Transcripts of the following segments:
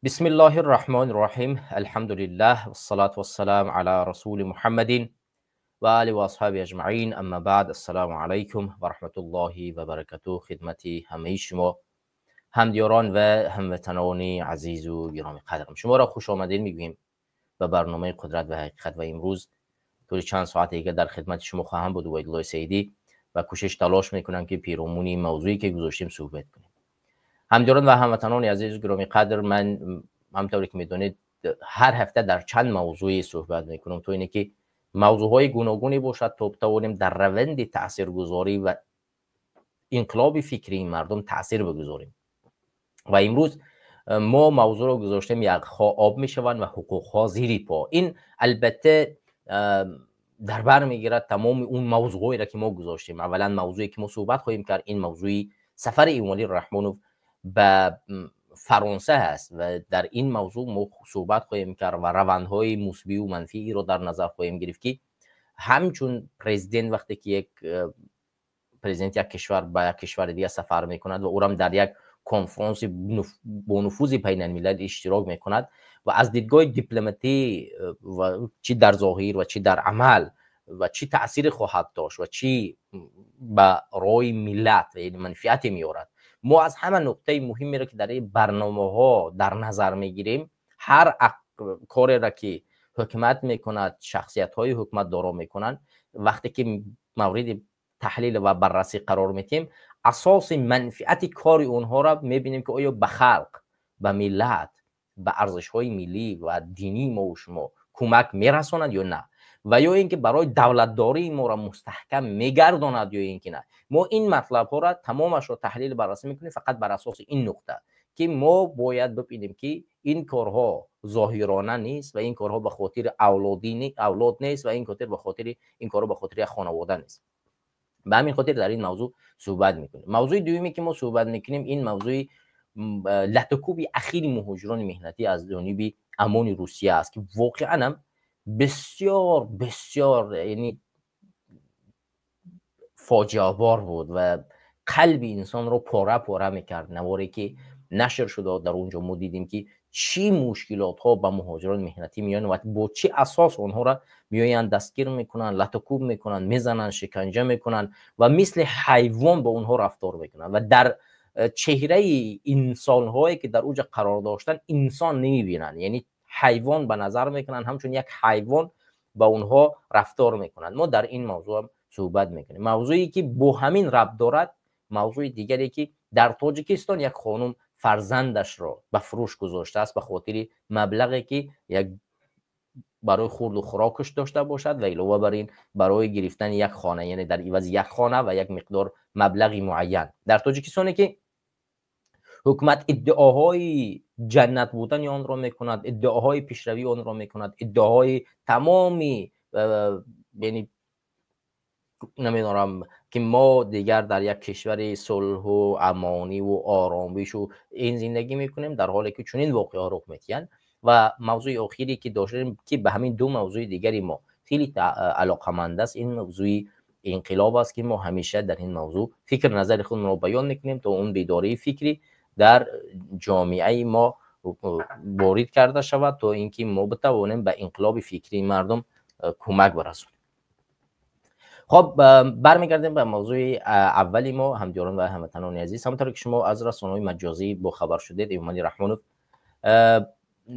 بسم الله الرحمن الرحیم. الحمد لله والصلاة والسلام علی رسول محمد و آله و اصحابه اجمعین. اما بعد، السلام علیکم و رحمت الله و برکاته. خدمت همه شما همدیاران و هموطنان عزیز و گرامی قدرم، شما را خوش آمدید میگوییم به برنامه قدرت و حقیقت. و امروز طول چند ساعت دیگه در خدمت شما خواهم بود، عبیدالله سعیدی، و کوشش تلاش میکنم که پیرامون موضوعی که گذاشتیم صحبت کنیم. همدیاران و هموطنان عزیز گرامی قدر، من همطوری که میدونید هر هفته در چند موضوعی صحبت میکنم تا اینه که موضوعهای گوناگونی باشد تا بتوانیم در روند تاثیرگذاری و انقلاب فکری مردم تاثیر بگذاریم. و امروز ما موضوع رو گذاشتیم یخها آب میشوند و حقوقها زیر پا. این البته در بر میگیرد تمام اون موضوعی را که ما گذاشتیم. اولا موضوعی که ما صحبت خواهیم کرد این موضوع سفر امامعلی رحمانوف به فرانسه هست و در این موضوع ما صحبت خواهیم کرد و روندهای مثبی و منفی رو در نظر خواهیم گرفت که همچون پرزیدنت وقتی که یک پرزیدنت یک کشور به یک کشور دیگه سفر میکند و او هم در یک کنفرانس با نفوذ بین الملل اشتراک میکند و از دیدگاه دیپلماتی و چی در ظاهر و چی در عمل و چی تاثیر خواهد داشت و چی به رای ملت و یعنی منفعت میارد. ما از همه نقطه مهمی را که در این برنامه ها در نظر میگیریم، هر کاری را که حکومت میکند، شخصیت های حکومت دارا میکنند، وقتی که مورد تحلیل و بررسی قرار میتیم، اساس منفعت کار اونها را میبینیم که آیا به خلق، به ملت، به ارزش های ملی و دینی ما و شما کمک میرساند یا نه، و یا اینکه برای دولتداری ما را مستحکم میگرداند یا اینکه نه. ما این مطلب ها را تمامش را تحلیل بررسی میکنیم فقط بر اساس این نقطه که ما باید ببینیم که این کارها ظاهرانه نیست و این کارها به خاطر اولاد نیست و این خاطر به خاطر این کارها به خاطر خانواده نیست. به همین خاطر در این موضوع صحبت میکنیم. موضوع دومی که ما صحبت میکنیم این موضوع لت و کوب اخیر مهاجران محنتی از جانب امان روسیه است که واقعا هم بسیار بسیار یعنی فاجعه بار بود و قلب انسان رو پاره پاره میکرد. نواری که نشر شده در اونجا ما دیدیم که چی مشکلات ها به مهاجران محنتی میان و با چی اساس اونها را میآیند دستگیر میکنن، لت و کوب میکنن، میزنن، شکنجه میکنن و مثل حیوان با اونها رفتار میکنن و در چهره انسان هایی که در اونجا قرار داشتن انسان نمیبینن، یعنی حیوان به نظر میکنن، همچون یک حیوان با اونها رفتار میکنن. ما در این موضوع هم صحبت میکنیم. موضوعی که با همین ربط دارد، موضوع دیگری که در تاجیکستان یک خانم فرزندش را به فروش گذاشته است به خاطر مبلغی که یک برای خورد و خوراکش داشته باشد و علاوه بر این برای گرفتن یک خانه، یعنی در عوض یک خانه و یک مقدار مبلغ معین. در تاجیکستانی که حکومت ادعاهای جنت بودن آن را میکند، ادعاهای پیشروی آن را میکند، ادعاهای تمامی یعنی نمیدونم که ما دیگر در یک کشور صلح و امانی و آرامش و این زندگی میکنیم، در حالی که چنین واقعه ها رخ میدهند. و موضوع اخیری که داشتیم که به همین دو موضوع دیگری ما خیلی علاقمند است، این موضوع انقلاب است که ما همیشه در این موضوع فکر نظر خود را بیان میکنیم تا اون بیداری فکری در جامعه ما وارد کرده شود تا اینکه ما بتوانیم به انقلاب فکری مردم کمک برسونیم. خب، برمیگردیم به موضوع اولی ما. همدیاران و هموطنان عزیز، همونطور که شما از رسانه‌های مجازی با خبر شدید، امامعلی رحمانوف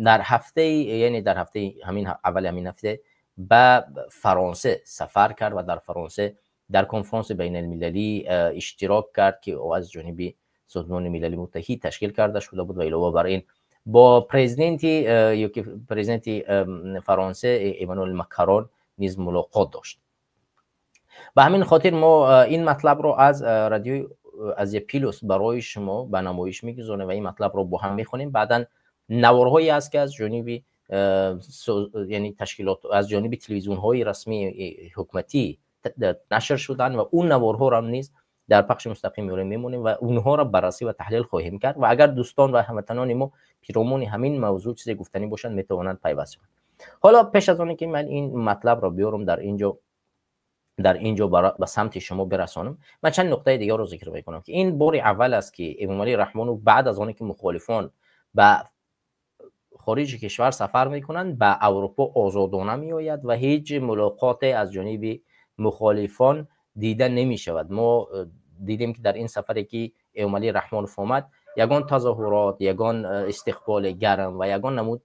در هفته، یعنی در هفته همین اول همین هفته به فرانسه سفر کرد و در فرانسه در کنفرانس بین المللی اشتراک کرد که از جانب سازمان ملل متحد تشکیل کرده شده بود و علاوه بر این با پرزیدنت یا که پرزیدنت فرانسه ایمانوئل مکرون نیز ملاقات داشت. به همین خاطر ما این مطلب رو از رادیو از پلوس برای شما به نمایش میگذاریم و این مطلب رو با هم میخونیم. بعدا نوارهایی است که از جانب یعنی تشکیلات از جانب تلویزیون های رسمی حکومتی نشر شدن و اون نوارها را نیز در پخش مستقیم میاریم میمونیم و اونها را بررسی و تحلیل خواهیم کرد و اگر دوستان و هموطنان ما پیرامون همین موضوع چیزی گفتنی باشند، میتوانند پیوست شوند. حالا پیش از آن که من این مطلب را بیارم در اینجا به سمت شما برسانم، من چند نقطه دیگر رو ذکر میکنم که این بار اول است که امامعلی رحمانوف بعد از آنکه مخالفان به хориҷи кишвар сафар мекунанд, ба Аврупо озодона меояд ва ҳеҷ мулоқоте аз ҷониби мухолифон дида намешавад. Мо дидем, ки дар ин сафаре ки Эмомалӣ Раҳмонов омад, ягон тазоҳурот, ягон истиқболи гарм ва ягон намуд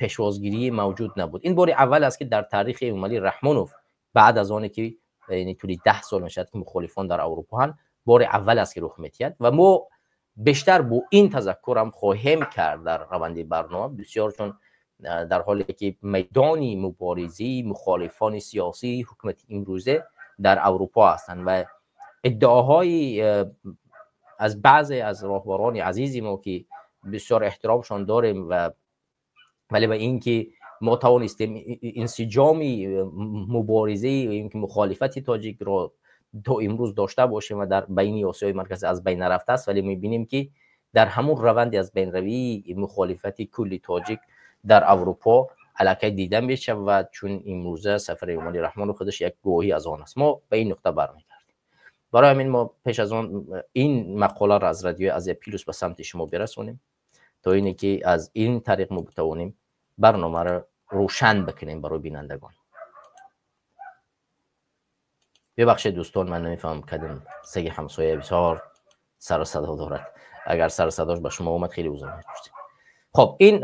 пешвозгирӣ мавҷуд набуд. Ин бори аввал аст, ки дар таърихи Эмомалӣ Раҳмонов баъд аз оне ки яъне тӯли 10 сол мешавад, ки мухолифон дар Аврупоанд, бори аввал аст, ки рух метиҳад. Ва мо бештар бо ин тазаккурам хоҳем кард дар раванди барнома бисёр, чун дар ҳоле ки майдони муборизии мухолифони сиёсии ҳукумати имрӯзе дар Аврупо ҳастанд ва иддаоҳои аз баъзе аз роҳбарони азизи мо, ки бисёр эҳтиромшон дорем, ва вале ба ин ки мо тавонистем инсиҷоми муборизаи ин ки мухолифати тоҷикро то имрӯз дошта бошем ва дар байни Осиёи Марказӣ аз байн нарафтааст, вале мебинем, ки дар ҳамун раванди аз байнравии мухолифати кулли тоҷик дар Аврупо аллакай дида мешавад, чун имрӯза сафари Эмомалӣ Раҳмонов худаш як гувоҳӣ аз он аст. Мо ба ин нуқта бармегардем. Барои ҳамин мо пеш аз он ин мақоларо аз Радиои Азия Плюс ба самти шумо бирасонем, то ине ки аз ин тариқ мо битавонем барномаро рӯшан бикунем барои бинандагон. Бибахшед, дӯстон, ман намефаҳмам, кадом саги ҳамсоя бисёр сару садо дорад. Агар сару садош ба шумо омад, хеле узр мепурсем. Хоб, ин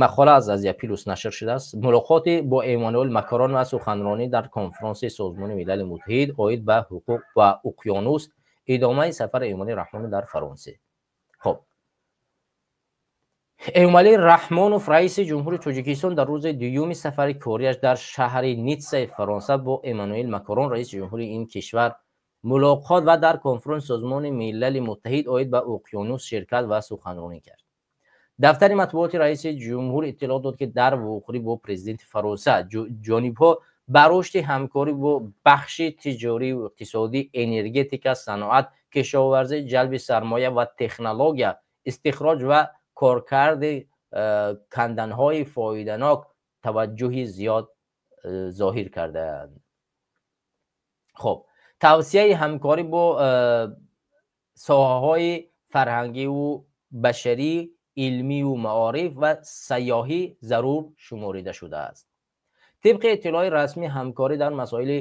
мақола аз Азия Плюс нашр шудааст. Мулоқоти бо Эммануэл Макрон ва суханронӣ дар конфронси Созмони Милали Муттаҳид оид ба ҳуқуқ ва уқёнус, идомаи сафари Эмомалӣ Раҳмонов дар Фаронса. Хоб, Эмомалӣ Раҳмонов, раиси ҷумҳури Тоҷикистон, дар рӯзи дуюми сафари кориаш дар шаҳри Ниццаи Фаронса бо Эммануэл Макрон, раиси ҷумҳури ин кишвар, мулоқот ва дар конфронси Созмони Милали Муттаҳид оид ба уқёнус ширкат ва суханронӣ кард. Дафтари матбуоти раиси ҷумҳур иттилоъ дод, ки дар вохӯрӣ бо президенти Фаронса ҷонибҳо ба рушди ҳамкорӣ бо бахши тиҷорию иқтисодӣ, энергетика, саноат, кишоварзӣ, ҷалби сармоя ва технология, истихроҷ ва коркарди канданҳои фоиданок таваҷҷӯҳи зиёд зоҳир кардаанд. Хоб, тавсияи ҳамкорӣ бо соҳаҳои фарҳангиву башарӣ, илмию маориф ва сайёҳӣ зарур шуморида шудааст. Тибқи иттилои расмӣ, ҳамкорӣ дар масоили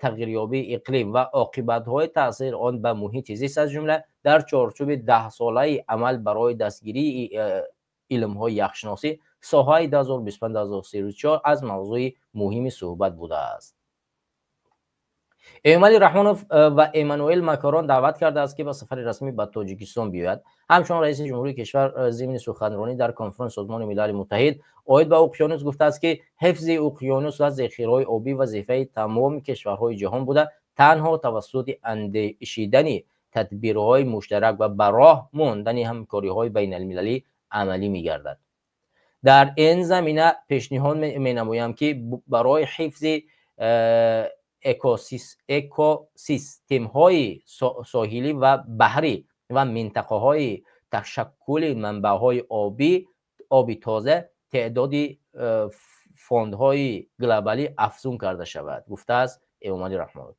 тағйирёбии иқлим ва оқибатҳои таъсири он ба муҳити зист, аз ҷумла дар чорчӯби 10-солаи амал барои дастгирии илмҳои яхшиносӣ соҳаи 2025-2034, аз мавзӯи муҳими суҳбат будааст. Эмомалӣ Раҳмонов ва Эммануэл Макрон даъват кардааст, ки ба сафари расмӣ ба Тоҷикистон биёяд. Ҳамчунон раиси ҷумҳурии кишвар зимни суханронӣ дар конфронси Созмони Милали Муттаҳид оид ба уқёнус гуфтааст, ки ҳифзи уқёнус ва зехираҳои обӣ вазифаи тамоми кишварҳои ҷаҳон буда, танҳо тавассути андешидани тадбирҳои муштарак ва ба роҳ мондани ҳамкориҳои байналмилалӣ амалӣ мегардад. Дар ин замина пешниҳод менамоям, ки барои ҳифзи экосистемҳои соҳилӣ ва баҳрӣ ва минтақаҳои ташаккули манбаъҳои оби тоза теъдоди фондҳои глобалӣ афзун карда шавад, гуфтааст Эмомалӣ Раҳмонов.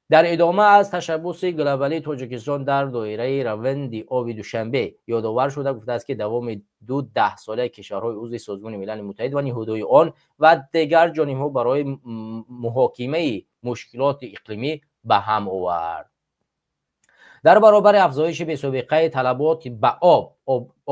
Дар идома аз ташаббуси глобалии Тоҷикистон дар доираи раванди оби Душанбе ёдовар шуда, гуфтааст, ки давоми ду даҳсолаи кишварҳои узви Созмони Милали Муттаҳид ва ниҳодҳои он ва дигар ҷонибҳо барои муҳокимаи мушкилоти иқлимӣ ба ҳам овард. Дар баробари афзоиши бесобиқаи талабот ба об,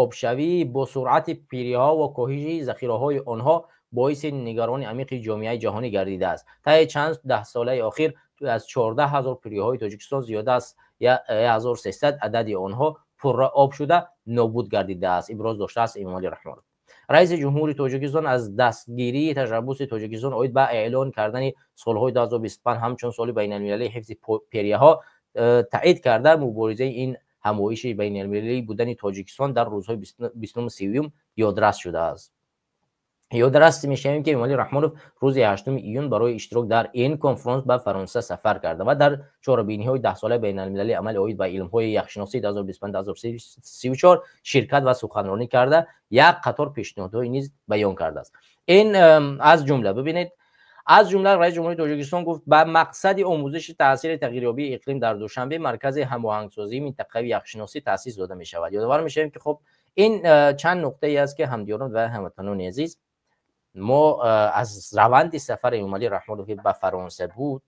обшавии бо суръати пириҳо ва коҳиши захираҳои онҳо боиси нигаронии амиқи ҷомеаи ҷаҳонӣ гардидааст. Таи чанд даҳсолаи охир аз 14 ҳазор пириҳои Тоҷикистон зиёда аз 1300 адади онҳо пурра об шуда нобуд гардидааст, иброз доштааст Эмомалӣ Раҳмонов. Раиси ҷумҳури Тоҷикистон аз дастгирии ташаббуси Тоҷикистон оид ба эълон кардани солҳои 2025 ҳамчун соли байналмилалии ҳифзи перияҳо таъид карда, муборизаи ин ҳамоиши байналмилалӣ будани Тоҷикистон дар рӯзҳои 29-30 ёдрас шудааст. Ёдрас мешавем, ки Эмомалӣ Раҳмонов рӯзи 8 июн барои иштирок дар ин конфронс ба Фаронса сафар карда ва дар чорабиниҳои 10-солаи байналмилалии амали оид ба илмҳои яхшиносӣ 2025-2034 ширкат ва суханронӣ карда, як қатор пешниҳодҳое низ баён кардааст. Ин аз ҷумла, бибинед, аз ҷумла раиси ҷумҳурии Тоҷикистон гуфт, ба мақсади омӯзиши таъсири тағйирёбии иқлим дар Душанбе маркази ҳамоҳангсозии минтақавии яхшиносӣ таъсис дода мешавад. Ёдовар мешавем, ки хоб, Ин чанд нуқтае аст, ки ҳамдиёрон ва ҳамватанони азиз, мо аз раванди сафари Эмомалӣ Раҳмонов, ки ба Фаронса буд,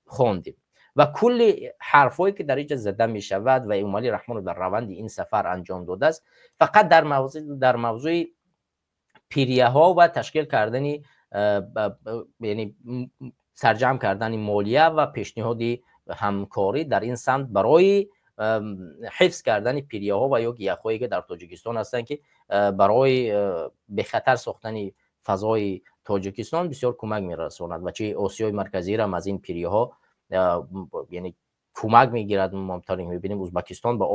хондем ва кулли ҳарфҳое, ки дар инҷа зада мешавад ва Эмомалӣ Раҳмонов дар раванди ин сафар анҷом додааст, фақат дар мавзӯи пиряҳо ва ташкил кардани, яъне сарҷамъ кардани молия ва пешниҳоди ҳамкорӣ дар ин самт барои ҳифз кардани пиряҳо ва ё яхҳое, ки дар Тоҷикистон ҳастанд, ки барои бехатар сохтани фазои Тоҷикистон бисёр кӯмак мерасонад ва чи Осиёи Марказиро аз ин пиряҳо, яъне, кӯмак мегирад. Мо тавре мебинем, Узбакистон ба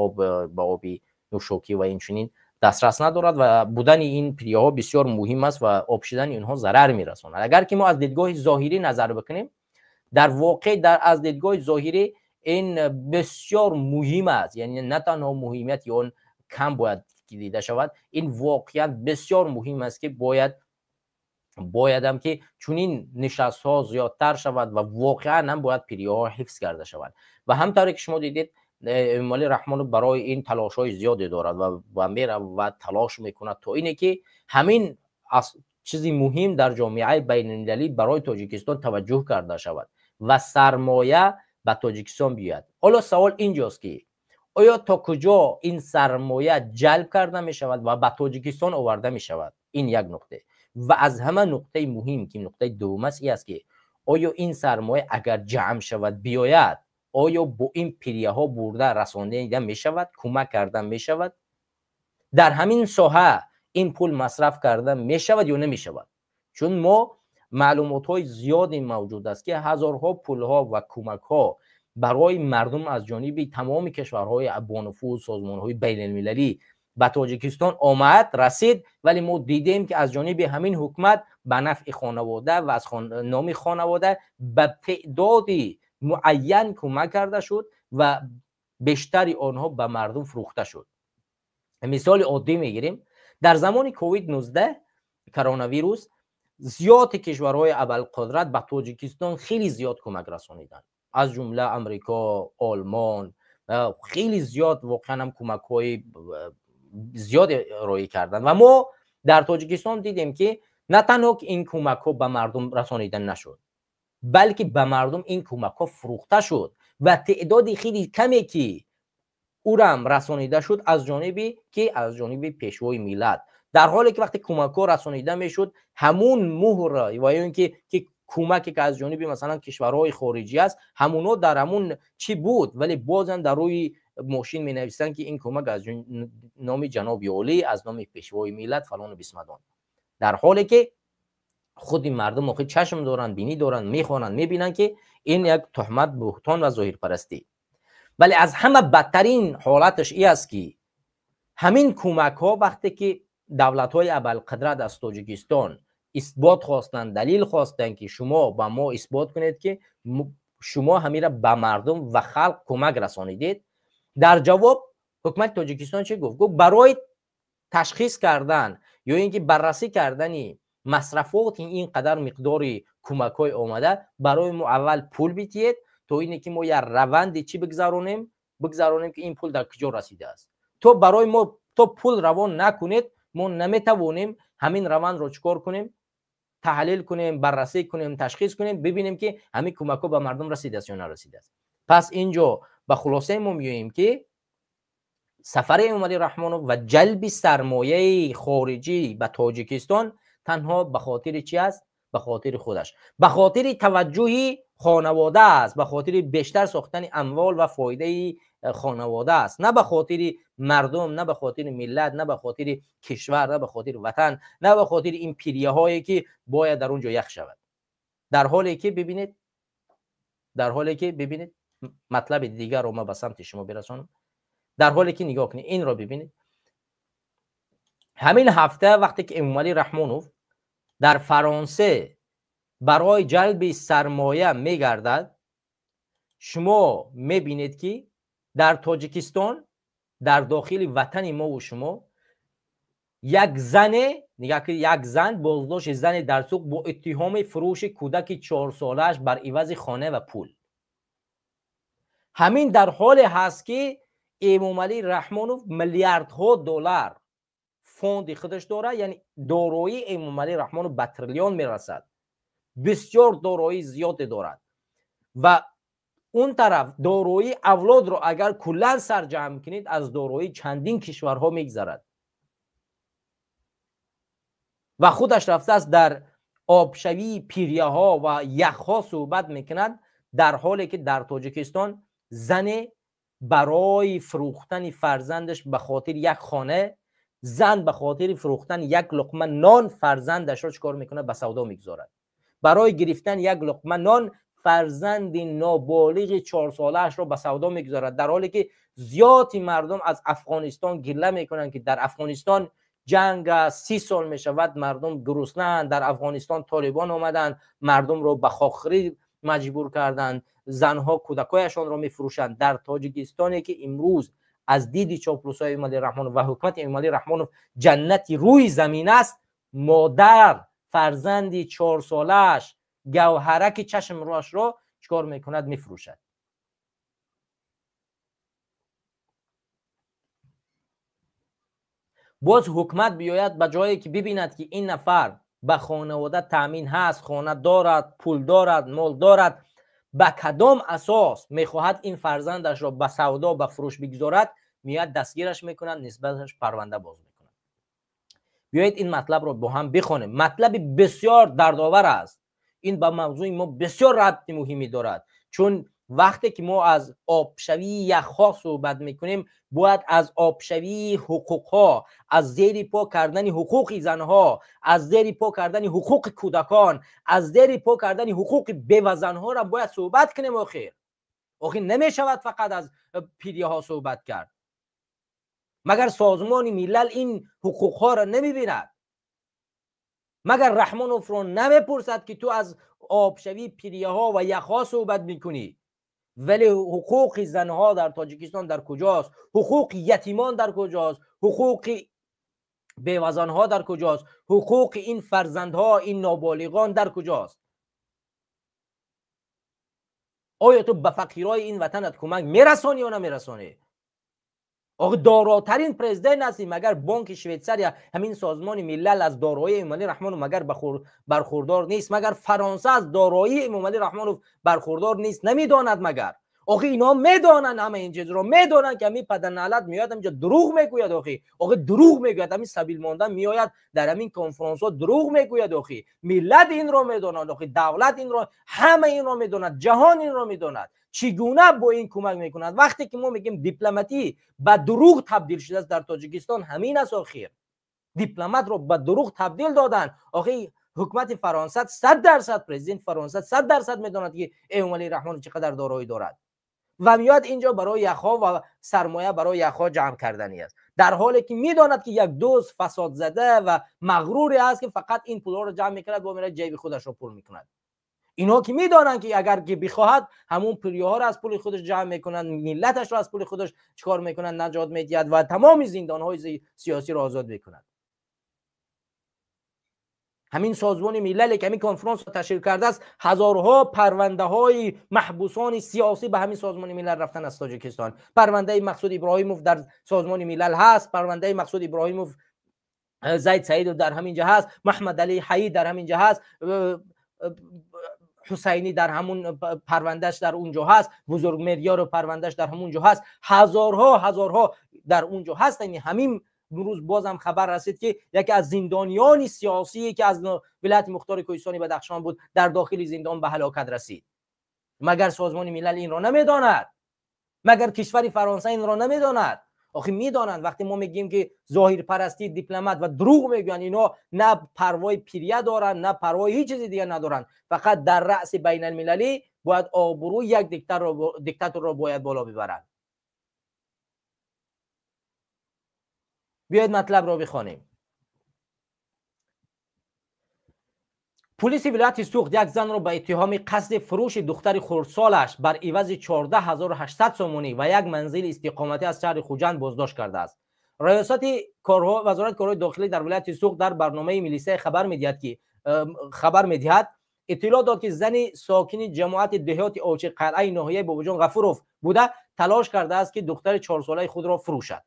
оби нӯшокӣ ва инчунин дастрас надорад ва будани ин пиряҳо бисёр муҳим аст ва об шидани инҳо зарар мерасонад. Агар ки мо аз дидгоҳи зоҳирӣ назар бикунем, дар воқеъ аз дидгоҳи зоҳирӣ ин бисёр муҳим аст, яъне на танҳо муҳимияти он кам бояд дида шавад, ин воқеан бисёр муҳим аст, ки боядам ки чунин нишастҳо зиёдтар шавад ва воқеан ҳам бояд пиряҳо ҳифз карда шаванд. Ва ҳамтавре ки шумо дидед, Эмомалӣ Раҳмонов барои ин талошҳои зиёде дорад ва меравад, талош мекунад, то ине ки ҳамин чизи муҳим дар ҷомеаи байналмилалӣ барои Тоҷикистон таваҷҷӯҳ карда шавад ва сармоя ба Тоҷикистон биёяд. Ҳоло савол инҷост, ки оё то куҷо ин сармоя ҷалб карда мешавад ва ба Тоҷикистон оварда мешавад? Ин як нуқта. Ва аз ҳама нуқтаи муҳим, ки нуқтаи дуввум аст, ин аст, ки оё ин сармоя агар ҷамъ шавад, биёяд, оё бо ин пиряҳо бурда расонида мешавад, кӯмак карда мешавад, дар ҳамин соҳа ин пул масраф карда мешавад ё намешавад? Чун мо маълумотҳои зиёде мавҷуд аст, ки ҳазорҳо пулҳо ва кӯмакҳо барои мардум аз ҷониби тамоми кишварҳои бонуфуз, созмонҳои байналмилалӣ ба Тоҷикистон омад, расид, вале мо дидем, ки аз ҷониби ҳамин ҳукумат ба нафъи хонавода ва аз номи хонавода ба теъдоди муайян кӯмак карда шуд ва бештари онҳо ба мардум фурӯхта шуд. Мисоли оддӣ мегирем: дар замони ковид-19, коронавирус, зиёди кишварҳои абарқудрат ба Тоҷикистон хеле зиёд кӯмак расониданд, аз ҷумла Амрико, Олмон, хеле зиёд, воқеан ҳам кӯмакҳои зиёде роӣ карданд. Ва мо дар Тоҷикистон дидем, ки на танҳо ки ин кӯмакҳо ба мардум расонида нашуд, балки ба мардум ин кӯмакҳо фурӯхта шуд ва теъдоди хеле каме ки урам расонида шуд, аз ҷониби ки? Аз ҷониби Пешвои миллат. Дар ҳоле ки вақте кӯмакҳо расонида мешуд, ҳамун муҳр ва ё ин ки кӯмаке, ки аз ҷониби, масалан, кишварҳои хориҷӣ аст, ҳамуно дар ҳамун чӣ буд, вале бозам дар рӯи мошин менависанд, ки ин кӯмак аз номи ҷаноби олӣ, аз номи Пешвои миллат фалону бисмадон. Дар ҳоле ки худи мардум охир чашм доранд, бинӣ доранд, мехонанд, мебинанд, ки ин як туҳмат, буҳтон ва зоҳирпарастӣ. Вале аз ҳама бадтарин ҳолаташ ин аст, ки ҳамин кӯмакҳо, вақте ки давлатҳои абарқудрат аз Тоҷикистон исбот хостанд, далил хостанд, ки шумо ба мо исбот кунед, ки шумо ҳамира ба мардум ва халқ кӯмак расонидед, дар ҷавоб ҳукумати Тоҷикистон чӣ гуфт? Гуфт, барои ташхис кардан ё ин ки баррасӣ кардани масрафоти ин қадар миқдори кӯмакҳои омада, барои мо аввал пул бидиҳед, то ине ки мо як раванди чӣ бигзаронем, ки ин пул дар куҷо расидааст. То барои мо то пул равон накунед, мо наметавонем ҳамин равандро чӣ кор кунем, таҳлил кунем, баррасӣ кунем, ташхис кунем, бибинем, ки ҳамин кӯмакҳо ба мардум расидааст ё нарасидааст. Пас инҷо ба хулосае мо меоем, ки сафари Эмомалӣ Раҳмонов ва ҷалби сармояи хориҷӣ ба Тоҷикистон танҳо ба хотири чӣ аст? Ба хотири худаш, ба хотири таваҷҷӯҳи хонавода аст, ба хотири бештар сохтани амвол ва фоидаи хонавода аст, на ба хотири мардум, на ба хотири миллат, на ба хотири кишвар, на ба хотири ватан, на ба хотири ин пиряҳое, ки бояд дар он ҷо ях шавад. Дар ҳоле ки бибинед, матлаби дигарро ма ба самти шумо бирасонам. Дар ҳоле ки нигоҳ кунед, инро бибинед: ҳамин ҳафта, вақте ки Эмомалӣ Раҳмонов дар Фаронсе барои ҷалби сармоя мегардад, шумо мебинед, ки дар Тоҷикистон, дар дохили ватани мову шумо, як зане, як зан, боздошти зане дар Суғд бо иттиҳоми фурӯши кӯдаки 4-солааш бар ивази хона ва пул. Ҳамин дар ҳоле ҳаст, ки Эмомалӣ Раҳмонов миллиардҳо доллар Фонди худаш дорад, яъне дороии Эмомалӣ Раҳмонов ба триллион мерасад. Бисёр дороии зиёде дорад. Ва он тараф дороии авлодро агар куллан сарҷамъ кунед, аз дороии чандин кишварҳо мегзарад. Ва худаш рафтааст дар обшавии пиряҳо ва яхҳо суҳбат мекунад, дар ҳоле ки дар Тоҷикистон зане барои фурӯхтани фарзандаш ба хотири як хона, зан ба хотири фурӯхтани як луқма нон фарзандашро чикор мекунад? Ба савдо мегузорад. Барои гирифтани як луқма нон фарзанди ноболиғи 4-солаашро ба савдо мегузорад, дар ҳоле ки зиёди мардум аз Афғонистон гила мекунанд, ки дар Афғонистон ҷанг 30 сол мешавад, мардум гуруснаанд, дар Афғонистон толибон омаданд, мардумро ба хокхӯрӣ маҷбур карданд, занҳо кӯдакҳояшонро мефурӯшанд. Дар Тоҷикистоне ки имрӯз аз диди чоплусҳои Эмомалӣ Раҳмонов ва ҳукумати Эмомалӣ Раҳмонов ҷаннати рӯи замин аст, модар фарзанди 4-солааш гавҳараки чашмроашро чикор мекунад? Мефурӯшад. Боз ҳукумат биёяд ба ҷое ки бибинад, ки ин нафар ба хонавода таъмин ҳаст, хона дорад, пул дорад, мол дорад, ба кадом асос мехоҳад ин фарзандашро ба савдо, ба фурӯш бигузорад, меояд дастгираш мекунад, нисбаташ парванда боз мекунад. Биёед ин матлабро бо ҳам бихонем. Матлаби бисёр дардовар аст. Ин ба мавзӯи мо бисёр рабти муҳимӣ дорад, чун вақте ки мо аз обшавии яхҳо суҳбат мекунем, бояд аз обшавии ҳуқуқҳо, аз зери по кардани ҳуқуқи занҳо, аз зери по кардани ҳуқуқи кӯдакон, аз зери по кардани ҳуқуқи бевазанҳоро бояд суҳбат кунем. Охир намешавад фақат аз пиряҳо суҳбат кард. Магар Созмони Милал ин ҳуқуқҳоро намебинад? Магар Раҳмоновро намепурсад, ки ту аз обшавии пиряҳо ва яхҳо суҳбат мекунӣ, вале ҳуқуқи занҳо дар Тоҷикистон дар куҷост? Ҳуқуқи ятимон дар куҷост? Ҳуқуқи бевазанҳо дар куҷост? Ҳуқуқи ин фарзандҳо, ин ноболиғон дар куҷост? Оё ту ба фақирҳои ин ватанат кӯмак мерасонӣ ё намерасонӣ? Охи доротарин президент ҳастӣ, магар Бонки Швейтсария, ҳамин Созмони Милал аз дороии Эмомалӣ Раҳмонов магар бархурдор нест? Магар Фаронса аз дороии Эмомалӣ Раҳмонов бархурдор нест? Намедонад магар? Охи инҳо медонанд, ҳама ин чизро медонанд, ки ҳамин падарналат меояд ҳаминҷо дурӯғ мегӯяд. Охи дурӯғ мегӯяд, ҳамин сабил монда меояд дар ҳамин конфронсҳо дурӯғ мегӯяд. Охи миллат инро медонад, охи давлат инро, ҳама инро медонад, ҷаҳон инро медонад. Чӣ гуна бо ин кӯмак мекунад? Вақте ки мо мегӯем дипломатӣ ба дурӯғ табдил шудааст дар Тоҷикистон, ҳамин аст. Охир дипломатро ба дурӯғ табдил доданд. Охи ҳукумати Фаронса 100%, президент Фаронса 100% медонад, ки Эмомалӣ Раҳмонов чӣ қадар дороӣ дорад ва меояд инҷо барои яхҳо ва сармоя барои яхҳо ҷамъ карданӣ аст, дар ҳоле ки медонад, ки як дӯст фасодзада ва мағруре аст, ки фақат ин пулҳоро ҷамъ мекунад, бо мерад ҷайби худашро пур мекунад. Инҳо ки медонанд, ки агар ки бихоҳад ҳамун пирёҳоро аз пули худаш ҷамъ мекунанд, миллаташро аз пули худаш чикор мекунанд, наҷот медиҳад ва тамоми зиндонҳои сиёсиро озод мекунад. Ҳамин Созмони Милале ки ҳамин конфронсро ташкил кардааст, ҳазорҳо парвандаҳои маҳбусони сиёсӣ ба ҳамин Созмони Милал рафтан аз Тоҷикистон. Парвандаи Мақсуд Иброҳимов дар Созмони Милал ҳаст, парвандаи Мақсуд Иброҳимов, Зайд Саидов дар ҳамин ҷо ҳаст, Маҳмадалӣ Ҳаид дар ҳамин ҷо ҳаст, Ҳусайнӣ дар ҳамун парвандаш дар он ҷо ҳаст, Бузургмеҳрёров парвандаш дар ҳамун ҷо ҳаст, ҳазорҳо дар он ҷо ҳаст. Ҳамин имрӯз бозам хабар расид, ки яке аз зиндониёни сиёсие ки аз вилояти мухтори Кӯҳистони Бадахшон буд, дар дохили зиндон ба ҳалокат расид. Магар Созмони Милал инро намедонад? Магар кишвари Фаронса инро намедонад? Охи медонанд. Вақте мо мегӯем, ки зоҳирпарастӣ, дипломат ва дурӯғ мегӯянд, инҳо на парвои пиря доранд, на парвои ҳеҷ чизи дигар надоранд. Фақат дар раъси байналмилалӣ бояд обрӯи як диктаторро бояд боло бибаранд. Биёед матлабро бихонем. Пулиси вилояти Суғд як занро ба иттиҳоми қасди фурӯши духтари хурдсолаш бар ивази 14800 сомонӣ ва як манзили истиқоматӣ аз шаҳри Хуҷанд боздошт кардааст. Раёсати Вазорати корҳои дохилӣ дар вилояти Суғд дар барномаи милисия хабар медиҳад, иттилоъ дод, ки зани сокини ҷамоати деҳоти Овчиқалъаи ноҳияи Бобоҷон Ғафуров буда, талош кардааст, ки духтари 4-солаи худро фурӯшад.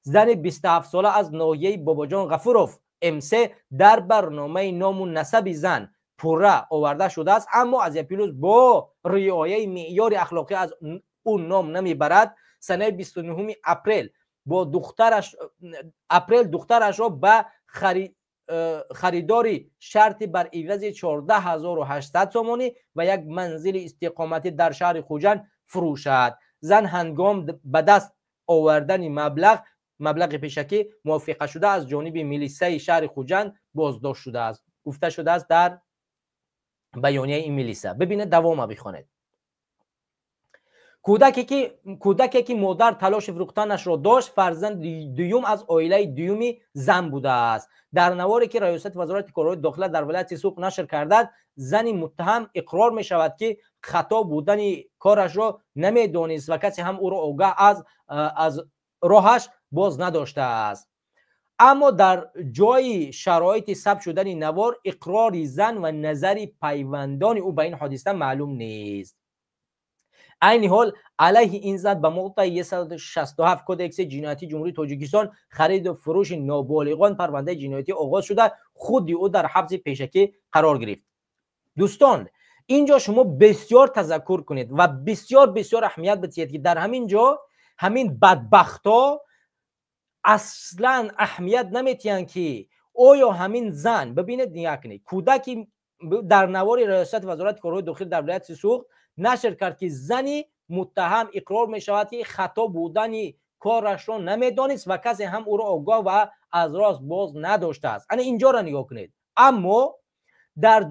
Зани 27 сола аз ноҳияи Бобоҷон Ғафуров МС дар барномаи ному насаби зан пурра оварда шудааст, аммо Азия-Плюс бо риояи меъёри ахлоқӣ аз ӯ ном намебарад. Санаи 29 апрел бо духтараш апрел духтарашро ба харидори шарти бар ивази 14 800 сомонӣ ва як манзили истиқоматӣ дар шаҳри Хуҷанд фурӯшад. Зан ҳангом ба даст овардани маблағи пешакӣ мувофиқашуда аз ҷониби милисаи шаҳри Хуҷанд боздошт шудааст, гуфта шудааст дар баёнияи ин милиса. Бибинед, давома бихонед. Кӯдаке, ки модар талоши фурӯхтанашро дошт, фарзанди дуюм аз оилаи дуюми зан будааст. Дар наворе, ки Раёсати Вазорати корҳои дохила дар вилояти Суғд нашр кардад, зани муттаҳам иқрор мешавад, ки хато будани корашро намедонист ва касе ҳам ӯро огаҳ аз роҳаш боз надоштааст. Аммо дар ҷои шароити сабт шудани навор иқрори зан ва назари пайвандони ӯ ба ин ҳодиса маълум нест. Айни ҳол алайҳи ин зан ба моддаи 167 Кодекси ҷиноятии Ҷумҳурии Тоҷикистон, хариду фурӯши ноболиғон, парвандаи ҷиноятӣ оғоз шуда, худи ӯ дар ҳабси пешакӣ қарор гирифт. Дӯстон, ин ҷо шумо бисёр тазаккур кунед ва бисёр бисёр аҳамият бидиҳед, ки дар ҳамин ҷо ҳамин бадбахтҳо аслан аҳамият наметиҳанд, ки оё ҳамин зан, бибинед, нигоҳ кунед, кӯдаки дар навори Раёсати Вазорати корҳои дохилӣ дар вилояти Суғд нашр кард, ки зани муттаҳам иқрор мешавад, ки хато будани корашро намедонист ва касе ҳам ӯро огоҳ ва аз рост боз надоштааст. Ана инҷоро нигоҳ кунед. Аммо дар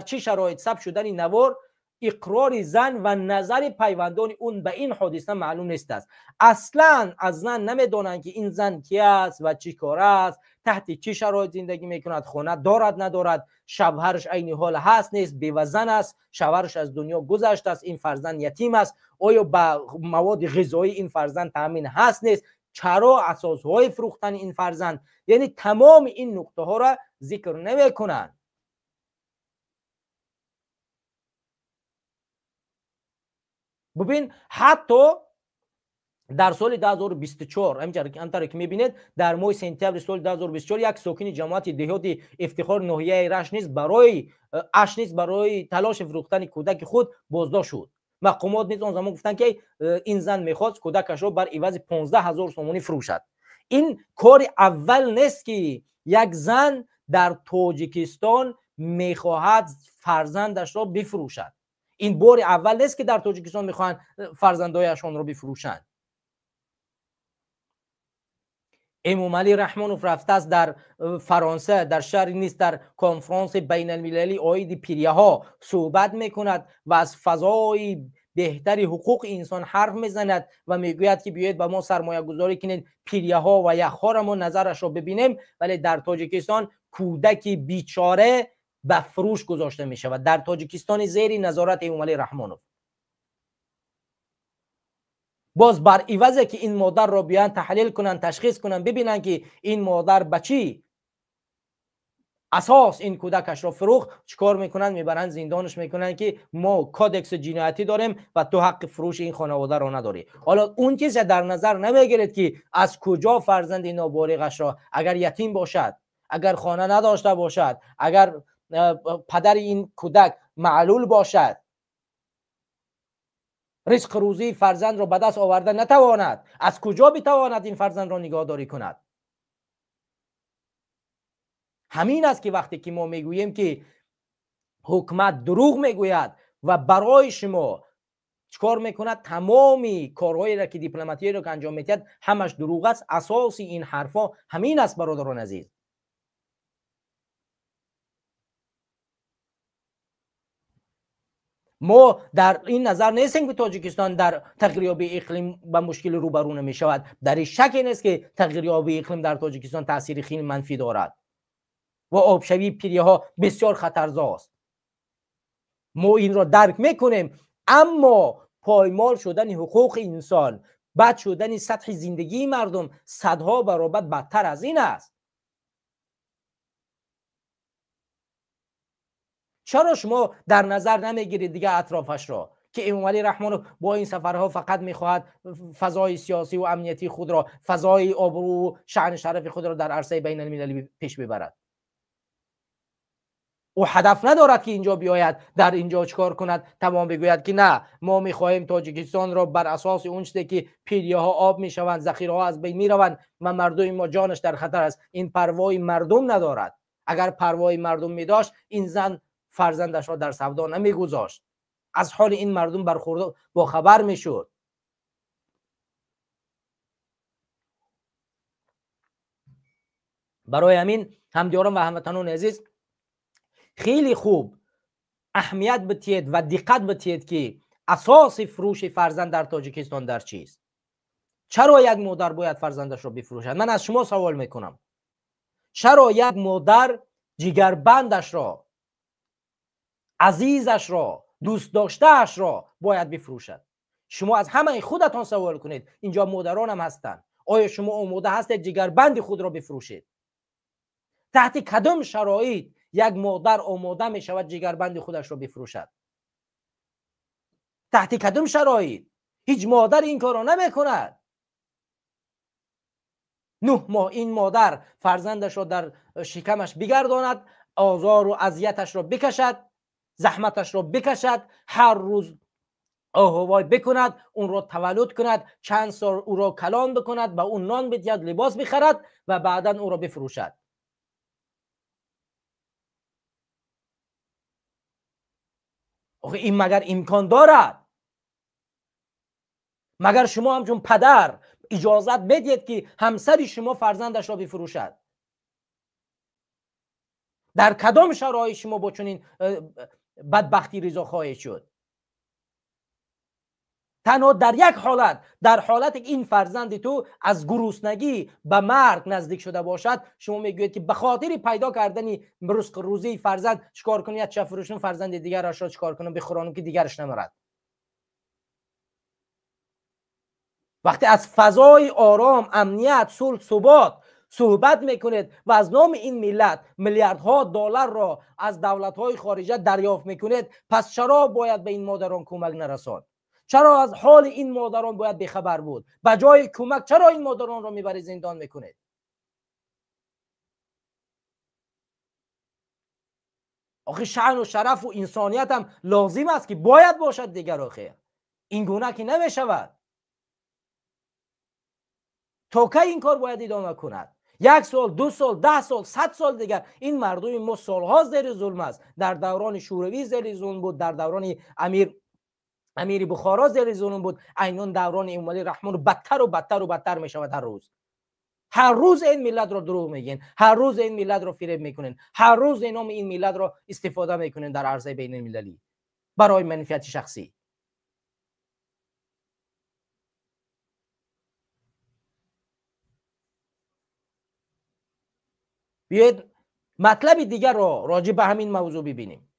чӣ шароит сабт шудани навор иқрори зан ва назари пайвандони ӯ ба ин ҳодиса маълум нест аст. Аслан аз зан намедонанд, ки ин зан ки аст ва чӣ кор аст, таҳти чӣ шароит зиндагӣ мекунад, хона дорад, надорад, шавҳараш айни ҳол ҳаст, нест, бевазан аст, шавҳараш аз дунё гузаштааст, ин фарзанд ятим аст, оё ба маводи ғизоӣ ин фарзанд таъмин ҳаст, нест, чаро асосҳои фурӯхтани ин фарзанд, яъне тамоми ин нуқтаҳоро зикр намекунанд. Бубин, ҳатто дар соли 2024, ҳамтаре ки мебинед, дар моҳи сентябри соли 2024 як сокини ҷамоати деҳоти Ифтихор ноҳияи Рашт низ барои Ашт низ барои талоши фурӯхтани кӯдаки худ боздошт шуд. Мақомот низ он замон гуфтанд, ки ин зан мехост кӯдакашро бар ивази 15 ҳазор сомонӣ фурӯшад. Ин кори аввал нест, ки як зан дар Тоҷикистон мехоҳад фарзандашро бифурӯшад. Ин бори аввал нест, ки дар Тоҷикистон мехоҳанд фарзандояшонро бифурӯшанд. Эмомалӣ Раҳмонов рафтааст дар Фаронса, дар шаҳри Нис, дар конфронси байналмилалӣ оиди пиряҳо суҳбат мекунад ва аз фазои беҳтари ҳуқуқи инсон ҳарф мезанад ва мегӯяд, ки биёед ба мо сармоягузорӣ кунед, пиряҳо ва яхҳоро мо назарашро бибинем. Вале дар Тоҷикистон кӯдаки бичора ба фурӯш гузошта мешавад, дар Тоҷикистони зери назорати Эмомалӣ Раҳмонов. Боз бар ивазе ки ин модарро биёянд, таҳлил кунанд, ташхис кунанд, бибинанд, ки ин модар ба чӣ асос ин кӯдакашро фурӯхт, чӣ кор мекунанд? Мебаранд, зиндонаш мекунанд, ки мо кодекси ҷиноятӣ дорем ва ту ҳаққи фурӯши ин хонаводаро надорӣ. Ҳоло он чизе дар назар намегиред, ки аз куҷо фарзанди ноболиғашро, агар ятим бошад, агар хона надошта бошад, агар падари ин кӯдак маълул бошад, ризқу рӯзии фарзандро ба даст оварда натавонад, аз куҷо битавонад ин фарзандро нигоҳдорӣ кунад? Ҳамин аст, ки вақте ки мо мегӯем, ки ҳукумат дурӯғ мегӯяд ва барои шумо чӣ кор мекунад, тамоми корҳоеро ки дипломатиеро ки анҷом медиҳад, ҳамаш дурӯғ аст. Асоси ин ҳарфҳо ҳамин аст, бародарони азиз. Мо дар ин назар нестем, ки Тоҷикистон дар тағйирёбии иқлим ба мушкили рӯбарӯ намешавад. Дар ин шаке нест, ки тағйирёбии иқлим дар Тоҷикистон таъсири хеле манфӣ дорад ва обшавии пиряҳо бисёр хатарзост. Мо инро дарк мекунем, аммо поймол шудани ҳуқуқи инсон, бад шудани сатҳи зиндагии мардум садҳо баробар бадтар аз ин аст. Чаро шумо дар назар намегиред дигар атрофашро? که امامعلی رحمانوف با این سفرها فقط میخواهد فضای سیاسی و امنیتی خود را، فضای آبرو و شأن شرف خود را در عرصه بین المللی پیش ببرد. او هدف ندارد که اینجا بیاید در اینجا چکار کند، تمام بگوید که نه ما میخواهیم تاجیکستان را بر اساس اون چیزی که پیریه ها آب میشوند، ذخیره ها از بین میروند و مردم ما جانش در خطر است. این پروای مردم ندارد. اگر پروای مردم میداشت این زن فرزندش را در سودا نمیگذاشت، از حال این مردم برخورد با خبر میشد. برای همین همدیاران و هموطنان عزیز، خیلی خوب اهمیت بدهید و دقت بدهید که اساس فروش فرزند در تاجیکستان در چیست. چرا یک مادر باید فرزندش را بفروشد؟ من از شما سوال میکنم، چرا یک مادر جگربندش را، عزیزش را، دوست داشته‌اش را باید بفروشد؟ شما از همه خودتان سوال کنید. اینجا مادران هم هستند. آیا شما آماده هستید جگربند خود را بفروشید؟ تحت کدام شرایط یک مادر آماده می شود جگربند خودش را بفروشد؟ تحت کدام شرایط؟ هیچ مادر این کار را نمی کند. 9 ماه این مادر فرزندش را در شکمش بگرداند، آزار و اذیتش را بکشد، زحمتش را بکشد، هر روز آهوای بکند، اون را تولد کند، چند سال او را کلان بکند، به اون نان بدهد، لباس بخرد و بعدا او را بفروشد. آخه این مگر امکان دارد؟ مگر شما همچون پدر اجازت بدید که همسر شما فرزندش را بفروشد؟ در کدام شرایط شما با چنین بدبختی رضا خواهید شد؟ تنها در یک حالت، در حالت که این فرزند تو از گرسنگی به مرگ نزدیک شده باشد، شما میگویید که به خاطر پیدا کردن رزق روزی فرزند چیکار کنم، یا چه فروشم فرزند دیگرش را چیکار کنم، بخورانم که دیگرش نمرد. وقتی از فضای آرام، امنیت، صلح، ثبات صحبت میکنید و از نام این ملت میلیاردها دلار را از دولت‌های خارجه دریافت میکنید، پس چرا باید به این مادران کمک نرساند؟ چرا از حال این مادران باید بیخبر بود؟ به جای کمک چرا این مادران را میبری زندان میکنید؟ آخه شأن و شرف و انسانیت هم لازم است که باید باشد دیگر. آخه این گونه که نمیشود. تا کی این کار باید ادامه کند؟ 1 سال، 2 سال، 10 سال، 100 سال دیگر. این مردم ما سالها زیر ظلم است. در دوران شوروی زیر ظلم بود، در دوران امیر بخارا زیر ظلم بود، اینون دوران امامعلی رحمان بدتر و بدتر و بدتر می شود. هر روز، هر روز این ملت را دروغ میگین، هر روز این ملت را فریب میکنین، هر روز نام این ملت را استفاده میکنین در عرصه بین المللی برای منفعت شخصی. بیاید مطلب دیگر را راجع به همین موضوع ببینیم.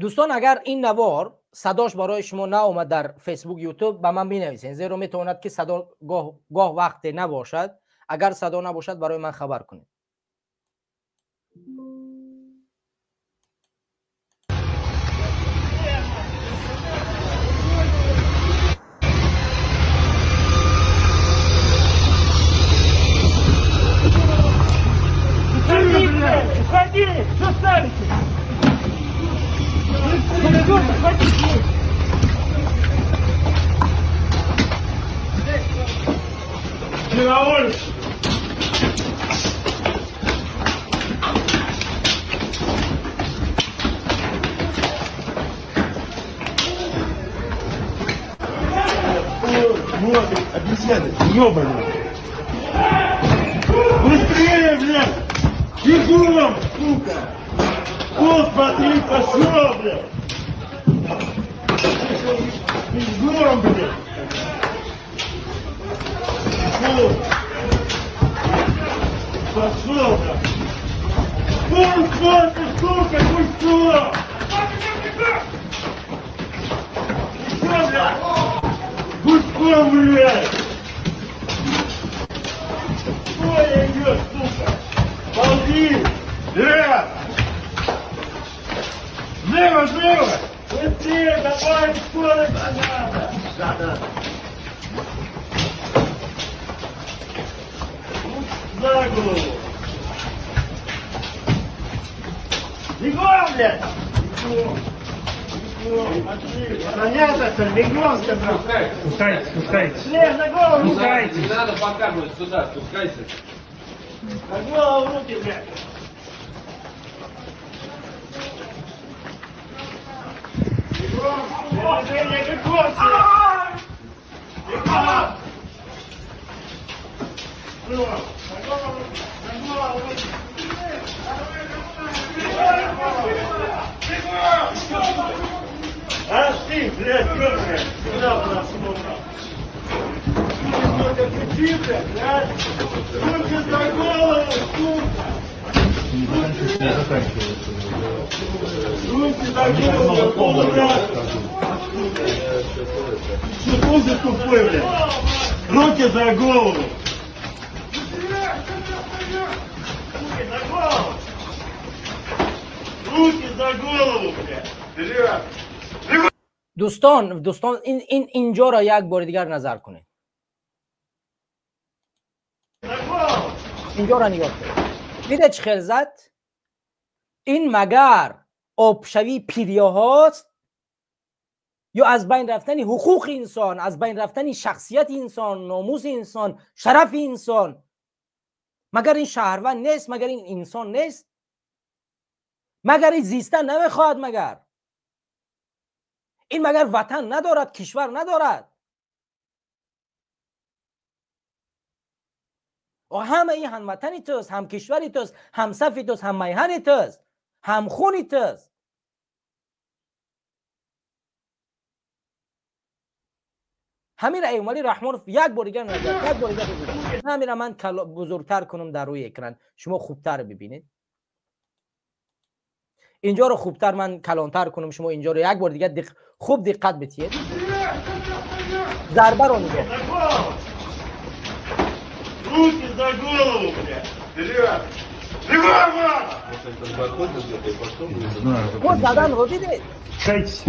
دوستان اگر این نوار صداش برای شما نآمد در فیسبوک، یوتیوب، به من بنویسین، زیرا میتواند که صدا گاه وقت نباشد. اگر صدا نباشد برای من خبر کنید. Уходи, что ставите? Вот, обезьяны, ёбаные. Быстрее, блядь! Бегом, сука! Вот, смотри, пошел, блядь! Бегом, блядь! Пошел, блядь! Пусть, сука, пусть, сука! Всё, блядь! Гуськом, блядь! Ой, идёшь, сука! Ползи! Лево! Лево, лево! Быстрее, давай, скорость надо! Да, да. За голову! Бегом, блядь! Бегом! Понятно, бегом, сказал. Спускайтесь, спускайтесь. Лев, на голову! Спускайтесь. Не надо показывать сюда, спускайтесь. На голову руки, блядь. Бегом! Движение, бегом все! Бегом! На голову, на голову руки! Ах ты, блядь, ёбаный! Сюда пошел! Ты, блядь! Руки за голову, сука! Руки за голову, блядь! Что ты тупой, блядь? Руки за голову! Руки за голову! Руки за голову, блядь! دوستان دوستان این اینجا را یک بار دیگر نظر کنید. اینجا را نگاه کنید. دیده چه خیل زد؟ این مگر آبشوی پیریه هاست یا از بین رفتن حقوق انسان، از بین رفتن شخصیت انسان، ناموس انسان، شرف انسان؟ مگر این شهروند نیست؟ مگر این انسان نیست؟ مگر این زیستن نمیخواهد؟ مگر این مگر وطن ندارد، کشور ندارد؟ و همه این هموطنی توست، هم کشوری توست، هم صفی توست، هم میهنی توست، هم خونی توست. همین را امامعلی رحمان یک بار دیگر نظر، یک بار دیگر ببینید. همین را من بزرگتر کنم در روی اکران شما خوبتر ببینید. اینجا رو خوبتر من کلانتر کنم، شما اینجا رو یک بار دیگه خوب دقت بدید. ضربه رو نگاه. Руки за голову, блядь! Бегом! Вот задан رو دیدید. Спускайтесь.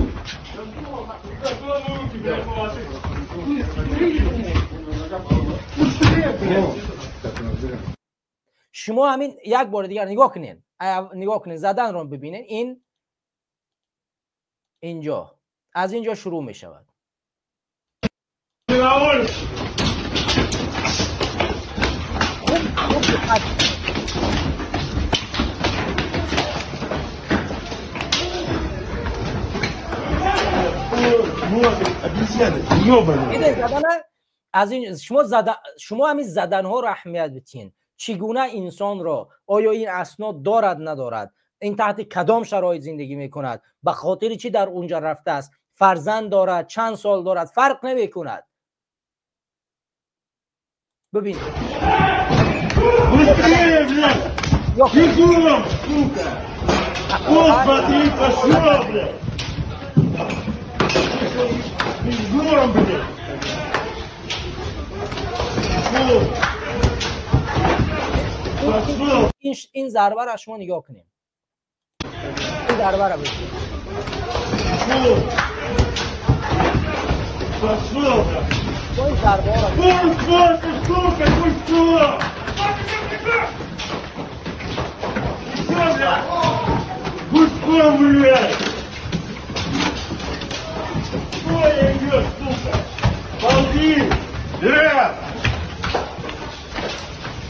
شما همین یک بار دیگر نگاه کنین، نگاه کنین، زدن رو ببینین. این اینجا از اینجا شروع می شود. خوب دقت. از این شما شما همین زدن ها رو اهمیت بدین. چگونه انسان را، آیا این اسناد دارد ندارد، این تحت کدام شرایط زندگی میکند، به خاطر چی در اونجا رفته است، فرزند دارد، چند سال دارد، فرق نمیکند. ببین. Быстрее, блядь! Бегом, сука! Вот, смотри, пошел, блядь! Бегом, блядь! Пошел! این ضربه را شما نگاه کنیم. این ضربه را ببینید. Пошел! این ضربه را. Сука, пошел! Всё, блядь! Гуськом, блядь! Ой, идёшь, сука! Ползи! Лево!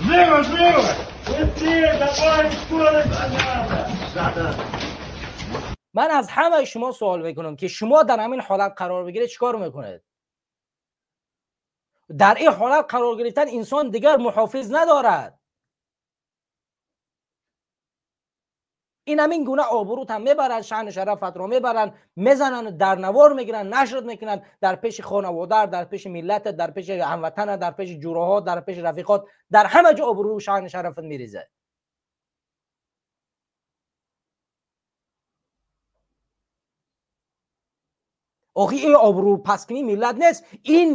Лево, лево! Быстрее, давай, скорость надо! من از همه شما سوال میکنم که شما در همین حالت قرار بگیرید چیکار میکنید؟ در این حالت قرار گرفتن انسان دیگر محافظ ندارد. این همین گونه آبروت هم میبرن، شأن شرفت رو میبرن، میزنن، در نوار میگیرن، نشر میکنن در پیش خانواده، در پیش ملت، در پیش هموطن، در پیش جوراها، در پیش رفیقات، در همه جا آبرو و شأن شرفت میریزه. Охи ин обрӯпасткунии миллат нест, ин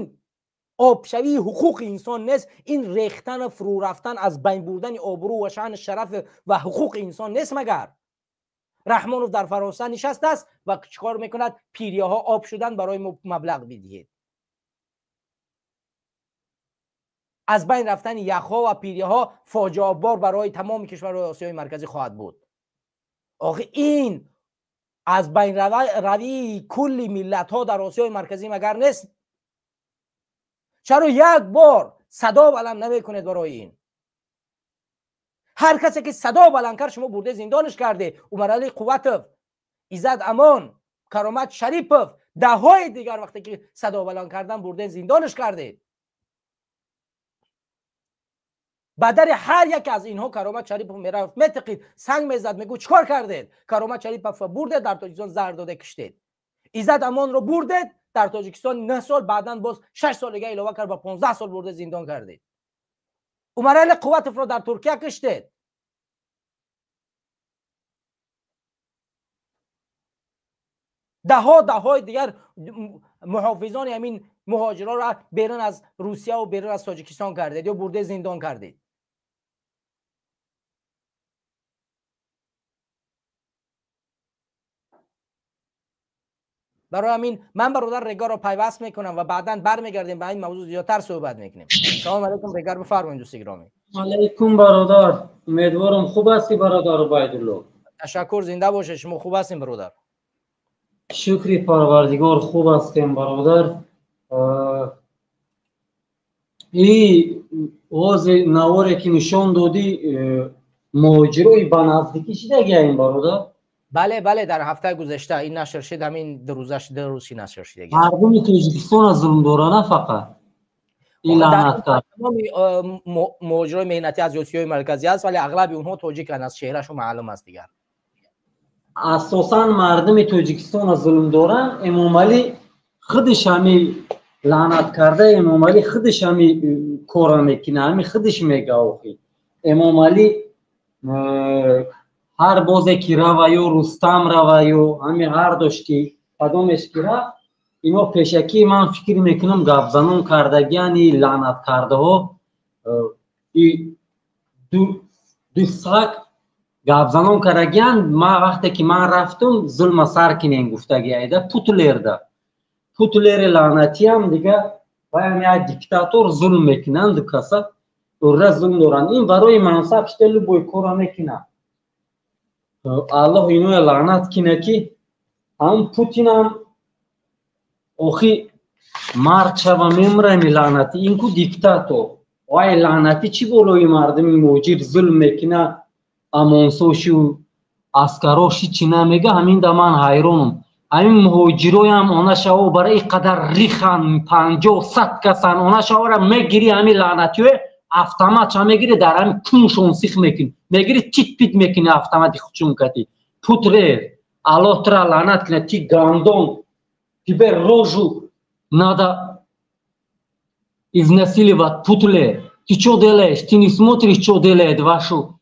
обшавии ҳуқуқи инсон нест, ин рехтану фурӯ рафтан, аз байн бурдани обрӯ ва шаъну шараф ва ҳуқуқи инсон нест. Магар Раҳмонов дар Фаронса нишастааст ва чикор мекунад? Пирияҳо об шуданд, барои мо маблағ бидиҳед. Аз байн рафтани яхҳо ва пирияҳо фоҷиабор барои тамоми кишварҳои Осиёи Марказӣ хоҳад буд. Охи ин аз байн равии кулли миллатҳо дар Осиёи Марказӣ магар нест? Чаро як бор садо баланд намекунед барои ин? Ҳар касе ки садо баланд кард, шумо бурде зиндонаш карде. Умаралӣ Қувватов, Иззат Амон, Каромат Шарипов, даҳҳои дигар вақте ки садо баланд кардан, бурде зиндонаш кардед. Ба дари ҳар яке аз инҳо Каромат Шарипов мерафт, метиқид, санг мезад, мегӯ чикор кардед? Каромат Шариповро бурдед, дар Тоҷикистон заҳр доде киштед. Иззат Амонро бурдед, дар Тоҷикистон 9 сол, баъдан боз 6 сол дига илова кард, ба 15 сол бурде зиндон кардед. Умарали Қувватовро дар Туркия киштед. Даҳҳо даҳҳои дигар муҳофизони ҳамин муҳоҷироро берун аз Русия ва берун аз Тоҷикистон кардед ё бурде зиндон кардед. Барои ҳамин ман бародар Регарро пайваст мекунам ва баъдан бармегардем, ба ин мавзӯъ зиёдтар суҳбат мекунем. Салом алайкум Регар, бифармоед дӯсти гиромӣ. Алайкум бародар, умедворам хуб ҳастӣ бародар Убайдулло. Ташаккур, зинда бошед, шумо хуб ҳастем бародар? Шукри Парвардигор, хуб ҳастем бародар. И ози наворе ки нишон додӣ, муҳоҷирои ба наздикӣ шидагия ин бародар? Бале, бале, дар ҳафтаи гузашта ин нашр шид, ҳамин ду рӯзаш, ду рӯзи нашр шид. Мардуми Тоҷикистон зулм дора, на фақат ин лаънаткар. Тамоми муҳоҷирои меҳнатӣ аз Осиёи Марказӣ аст, вале ағлаби онҳо тоҷиканд, аз чеҳрашон маълум аст дигар. Асосан мардуми Тоҷикистон зулм доранд. Эмомалӣ худаш ҳами лаънат карда, Эмомалӣ худаш ҳами кора мекунад, ҳами худаш мега охи. Эмомалӣ ҳар бозе ки рава ё Рустам рава ё ҳами ҳар дошт ки кадомеш ки рафт, ино пешакӣ ман фикр мекунам гапзанон кардагияни лаънаткардаҳо, и ду саг гапзанон кардагиян. Ман вақте ки ман рафтум, зулма сар кинен гуфтагиайда Путлерда. Путлери лаънатиам дига ваям як диктатор зулм мекунанд, ду каса урра зулм доранд. Ин барои мансаб шида любой кора мекунад. Аллоҳ иноя лаънат кина ки ҳам Путинам охи мард шава мемрами лаънатӣ, ин ку диктатор. Вай лаънатӣ чӣ болои мардуми муҳоҷир зулм мекуна, амонсошу аскароши чӣ намега, ҳамин да ман ҳайронам. Ҳамин муҳоҷироям она шаво барои ин қадар рихан, 50-100 касан, она шавора мегирӣ ҳамин лаънатиё автоматша мегирӣ, дар ҳамин куншон сих мекунӣ, мегирӣ тит-пит мекунӣ автомати хучум кати. Путрер, Аллоҳ тура лаънат кунад, ти гандон, тебе рожу надо изнасиливать, Путлер. Ты чё делаешь? Ты не смотришь, чё делает вашу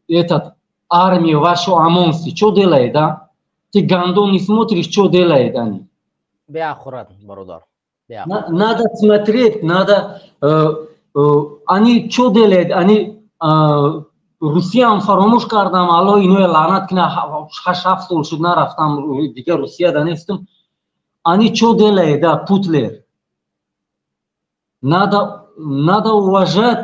этот армию, вашу ОМОНцы? Чё делает, да? Ты гандон не смотришь, чё делает они? Беахурат, бародар. Надо смотреть, надо. Они чё делают? Они Русиям фаромӯш кардам, Аллоҳ иноя лаънат кунад, 6-7 сол шуд нарафтам, дигар Русия да нестам. Они чё делают, да, Путлер? Надо уважать.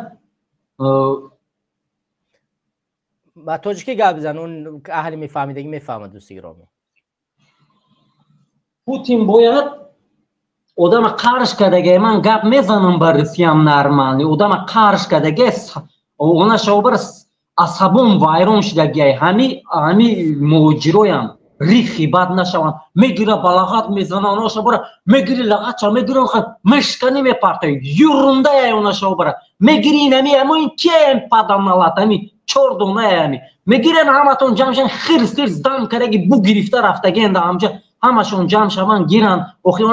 Ба тоҷикӣ гап бизан, он аҳли мефаҳмидагӣ мефаҳмад дӯсти гиромӣ. Путин бояд одама қарш кардагай, ман гап мезанам ба Русиям нормални, одама қарш кардагай, она шавбар асабон вайрон шудагай, ҳами муҳоҷироям рихи бад нашаванд, мегира балағат мезана, она шавбара мегири лағатша мегира, мешкани мепартои, юрундая она шавбара мегири инами, амо ин кием паданалат, ами чор доная ами мегирен ҳаматон ҷамъ шаванд, хирс хирс дам кардаги бу гирифта рафтагиенда ҳамҷа ҳамашон ҷамъ шаванд, гиранд, охир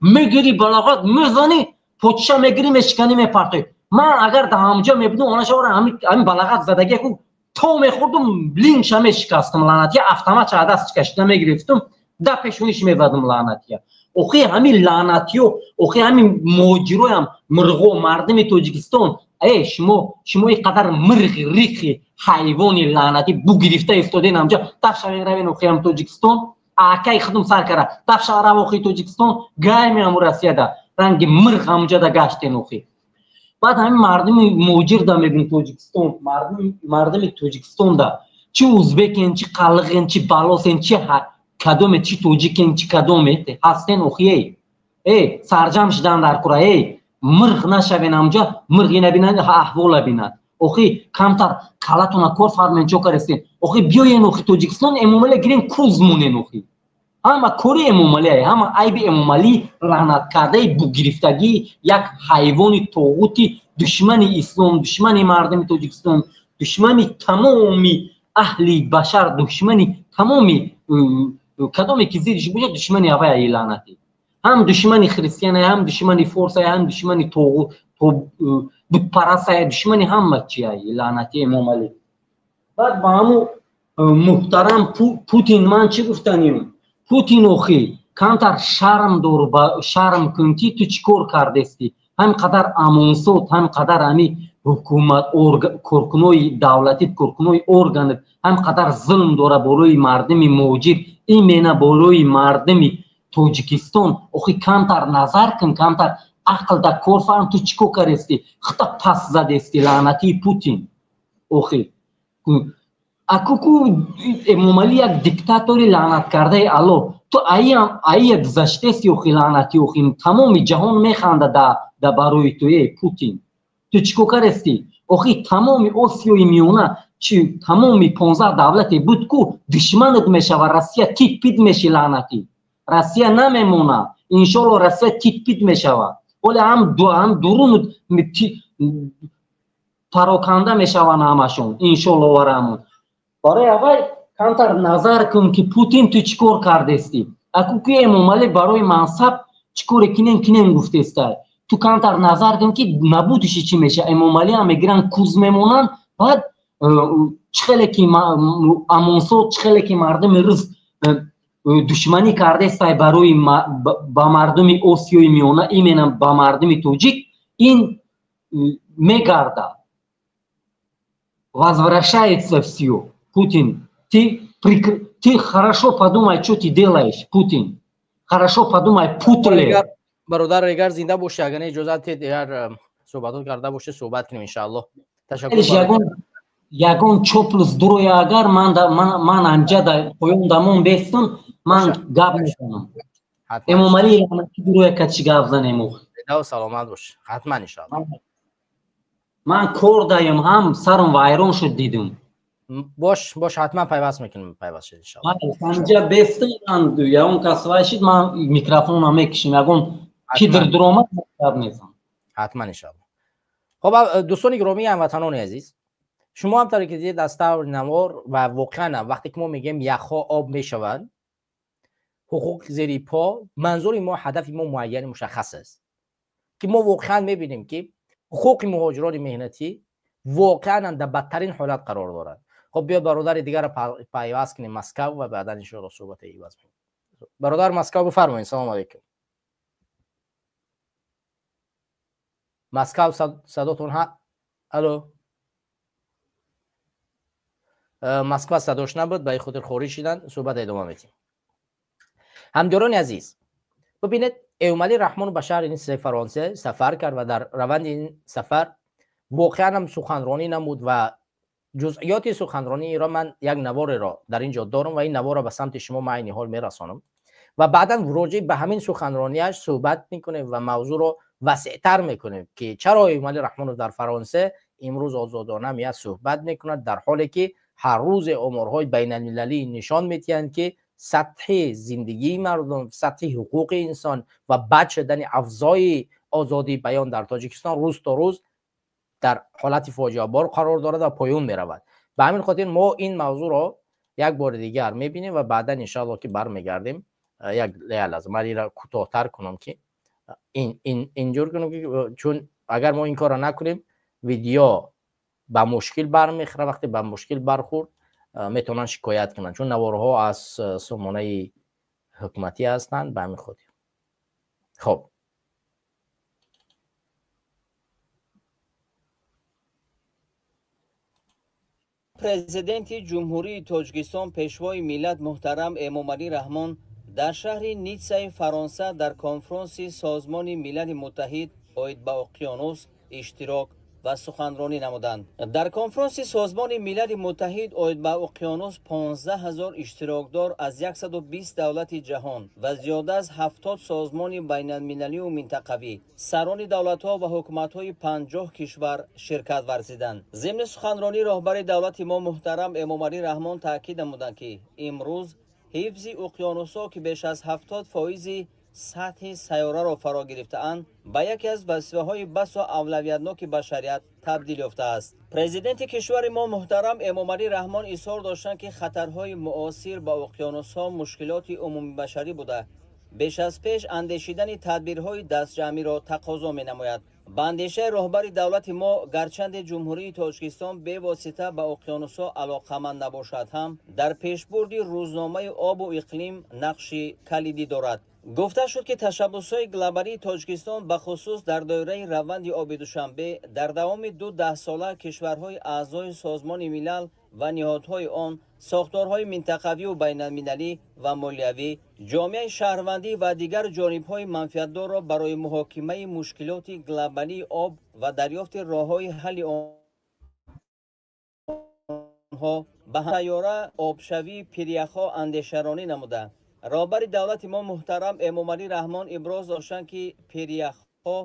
мегири балағат мезани, почша мегири мешкани мепартои. Ман агар дар ҳамҷа мебудам, она шавара ҳамин балағат задагия ку то мехӯрдум, лингша мешикастам, лаънатия автоматша даст кашида мегирифтум, Да пешониш мезадам лаънатия. Охи ҳамин лаънатиё, охи ҳамин муҳоҷироям мирғо мардими Тоҷикистон, э шумо ин қадар мирғи рихи ҳайвони лаънатӣ бугирифта истоден ҳамҷа, тафшавен равен охи ҳам Тоҷикистон, акай худум сар кара, тафшава рав охи Тоҷикистон, гайми ҳаму Россияда, ранги мирғ ҳамҷада гаштен охи. Баъд ҳамин мардуми муҳоҷир да мегӯм Тоҷикистон, мардуми Тоҷикистон да, чи узбекен, чи қалиғен, чи балосен, чи кадоме, чи тоҷикен, чи кадоме ҳастен охи, эй эй сарҷам шидан дар кура, эй мирғ нашавен ҳамҷа, мирғ ина бинад, аҳвола бинад. Охи камтар калатона кор фармен, чо карестен. Охи биёен охи Тоҷикистон, Эмомалӣ гирен куз монен охи. Ҳама кори Эмомалӣ, ҳама айби Эмомалӣ лаънаткардаи бугирифтагии як ҳайвони тоғути душмани ислом, душмани мардуми Тоҷикистон, душмани тамоми аҳли башар, душмани тамоми кадоме ки зиддиш бошад, душмани ҳаваяи лаънатӣ. Ҳам душмани христиана, ҳам душмани форсая, ҳам душмани бутпарастая, душмани ҳама чияи лаънати Эмомалӣ. Баъд ба ҳаму муҳтарам Путин ман чӣ гуфтанем? Путин охи камтар шарм дор, шарм кун ки ту чӣ кор кардести? Ҳам қадар амонсот, ҳам қадар ҳами ҳукумат, коркунои давлатӣ, коркунои органат, ҳам қадар зулм дора болои мардуми муҳоҷир, имена болои мардуми Тоҷикистон. Охи камтар назар кун, камтар ақл да кор фаҳм, ту чӣ кор кардести? Хита пас задести лаънатии Путин. Охи акуку Эмомалӣ як диктатори лаънаткардаи Аллоҳ. Ту аия гузаштести охи лаънатӣ, охи тамоми ҷаҳон механда да барои ту, э Путин. Ту чӣ кор кардести? Охи тамоми Осиёи Миёна, чи тамоми 15 давлате буд ку душманат мешава, Россия тит-пит меши лаънатӣ. Россия намемона, иншоалло Россия тит-пит мешава. Оле ҳам дурун пароканда мешаванд ҳамашон, иншоалло варамон. Барои аввал камтар назар кун ки Путин ту чӣ кор кардести? Аку ки Эмомалӣ барои мансаб чӣ коре кинен кинен гуфтестай. Ту камтар назар кун ки набудиши чӣ меша. Эмомалӣ ҳам мегиранд куз мемонанд, баъд чӣ хеле ки амонсот, чӣ хеле ки мардуми рус душманӣ кардестай барои ба мардуми Осиёи Миёна, именно ба мардуми тоҷик, ин мегардад. Возвращается всё. Путин, ты хорошо подумай, что ты делаешь, Путин. Хорошо подумай, Путлер. Бародар, агар зинда бошӣ, агар не иҷозат диҳед, агар суҳбатот карда бошед, суҳбат кунем иншааллоҳ. Ташаккур. Ягон чоплус дуроя агар ман анҷа да поён дамон бестам, ман гап мезанам. Эмомалӣ лаънатӣ дуроя ка чӣ гап занем охи. Саломат бош. Ҳатман иншааллоҳ. Ман кор даем, ҳам сарам вайрон шуд дидум. Бош, бош, ҳатман пайваст мекунем, пайваст шед иншааллоҳ. Анҷа бестам, ман ягон кас вай шид, ман микрофонам мекишам, ягон пидр дуромад гап мезанам. Ҳатман иншааллоҳ. Хоб, дӯстони гиромӣ, ҳамватанони азиз, шумо ҳам таре ки дидед аз таври навор ва воқеан вақте ки мо мегӯем яхҳо об мешаванд, ҳуқуқ зери по, манзури мо, ҳадафи мо муайяни мушаххас аст ки мо воқеан мебинем ки ҳуқуқи муҳоҷирони меҳнатӣ воқеан дар бадтарин ҳолат қарор дорад. Хоб, биё бародари дигарро пайваст кунем Москав ва баъдан иншоалло суҳбата иваз мекунем. Бародар Москав, бифармоед. Салому алайкум. Москав, садотон ҳа? Алло. Москва садош набуд, ба ин хотир хориҷ шиданд. Суҳбат идома медиҳем. Ҳамдиёрони азиз, бибинед, Эмомалӣ Раҳмон ба шаҳри Ниццаи Фаронса сафар кард ва дар раванди ин сафар воқеан ҳам суханронӣ намуд ва ҷузъиёти суханрониро ман як навореро дар ин ҷо дорам ва ин наворро ба самти шумо ман айни ҳол мерасонам ва баъдан роҷеъ ба ҳамин суханронияш суҳбат мекунем ва мавзӯъро васеътар мекунем ки чаро Эмомалӣ Раҳмонов дар Фаронса имрӯз озодона меяд суҳбат мекунад, дар ҳоле ки ҳар рӯзе оморҳои байналмилалӣ нишон медиҳанд ки сатҳи зиндагии мардум, сатҳи ҳуқуқи инсон ва бад шудани афзои озодии баён дар Тоҷикистон рӯз то рӯз дар ҳолати фоҷиабор қарор дорад ва поён меравад. Ба ҳамин хотир мо ин мавзӯъро як бори дигар мебинем ва баъдан иншаалло ки бармегардем. Як лаҳза ман инро кӯтоҳтар кунам ки инҷур кунам ки чун агар мо ин корро накунем видео ба мушкил бармехӯрад. Вақте ба мушкил бархӯрд метавонанд шикоят кунанд, чун наворҳо аз сомонаи ҳукуматӣ ҳастанд. Ба ҳамин хотир хоб. Президенти Ҷумҳурии Тоҷикистон, Пешвои миллат муҳтарам Эмомалӣ Раҳмон дар шаҳри Ниццаи Фаронса дар конфронси Созмони Милали Муттаҳид оид ба уқёнус иштирок ва суханронӣ намуданд. Дар конфронси Созмони Милали Муттаҳид оид ба уқёнус 15 000 иштирокдор аз 120 давлати ҷаҳон ва зиёда аз 70 созмони байналмилалию минтақавӣ, сарони давлатҳо ва ҳукуматҳои 50 кишвар ширкат варзиданд. Зимни суханронӣ роҳбари давлати мо муҳтарам Эмомалӣ Раҳмон таъкид намуданд, ки имрӯз ҳифзи уқёнусҳо, ки беш аз 70% сатҳи сайёраро фаро гирифтаанд, ба яке аз вазифаҳои басо авлавиятноки башарият табдил ёфтааст. Президенти кишвари мо муҳтарам Эмомалӣ Раҳмон изҳор доштанд, ки хатарҳои муосир ба уқёнусҳо мушкилоти умумибашарӣ буда, беш аз пеш андешидани тадбирҳои дастҷамъиро тақозо менамояд. Ба андешаи роҳбари давлати мо, гарчанде Ҷумҳурии Тоҷикистон бевосита ба уқёнусҳо алоқаманд набошад ҳам, дар пешбурди рӯзномаи обу иқлим нақши калидӣ дорад. Гуфта шуд, ки ташаббусҳои глобалии Тоҷикистон, бахусус дар доираи раванди оби Душанбе, дар давоми 2 даҳсола кишварҳои аъзои Созмони Милал ва ниҳодҳои он, сохторҳои минтақавию байналмилалӣ ва молиявӣ, ҷомеаи шаҳрвандӣ ва дигар ҷонибҳои манфиатдорро барои муҳокимаи мушкилоти глобалии об ва дарёфти роҳҳои ҳалли онҳо ба сайёра обшавии пиряхҳо андешаронӣ намуда. Роҳбари давлати мо муҳтарам Эмомалӣ Раҳмон иброз доштанд, ки пиряхҳо,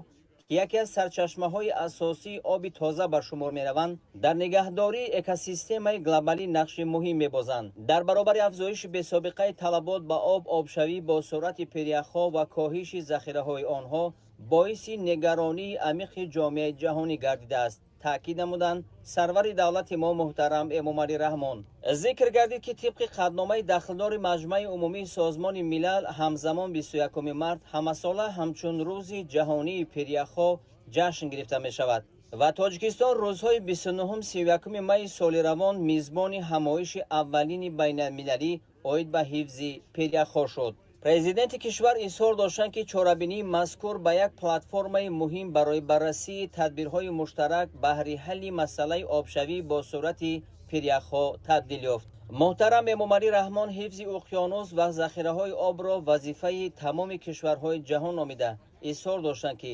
ки яке аз сарчашмаҳои асосии оби тоза ба шумор мераванд, дар нигаҳдории экосистемаи глобалӣ нақши муҳим мебозанд. Дар баробари афзоиши бесобиқаи талабот ба об, обшавӣ бо суръати пиряхҳо ва коҳиши захираҳои онҳо боиси нигаронии амиқи ҷомеаи ҷаҳонӣ гардидааст, таъкид намуданд сарвари давлати мо муҳтарам Эмомалӣ Раҳмон. Зикр гардид, ки тибқи қатъномаи дахлдори Маҷмаи Умумии Созмони Милал ҳамзамон 21 март ҳамасола ҳамчун Рӯзи ҷаҳонии пиряхҳо ҷашн гирифта мешавад ва Тоҷикистон рӯзҳои 29-31 майи соли равон мизбони ҳамоиши аввалини байналмилалӣ оид ба ҳифзи пиряхҳо шуд. Президенти кишвар изҳор доштанд, ки чорабинии мазкур ба як платформаи муҳим барои баррасии тадбирҳои муштарак баҳри ҳалли масъалаи обшавӣ бо суръати пиряхҳо табдил ёфт. Муҳтарам Эмомалӣ Раҳмон ҳифзи уқёнус ва захираҳои обро вазифаи тамоми кишварҳои ҷаҳон номида, изҳор доштанд, ки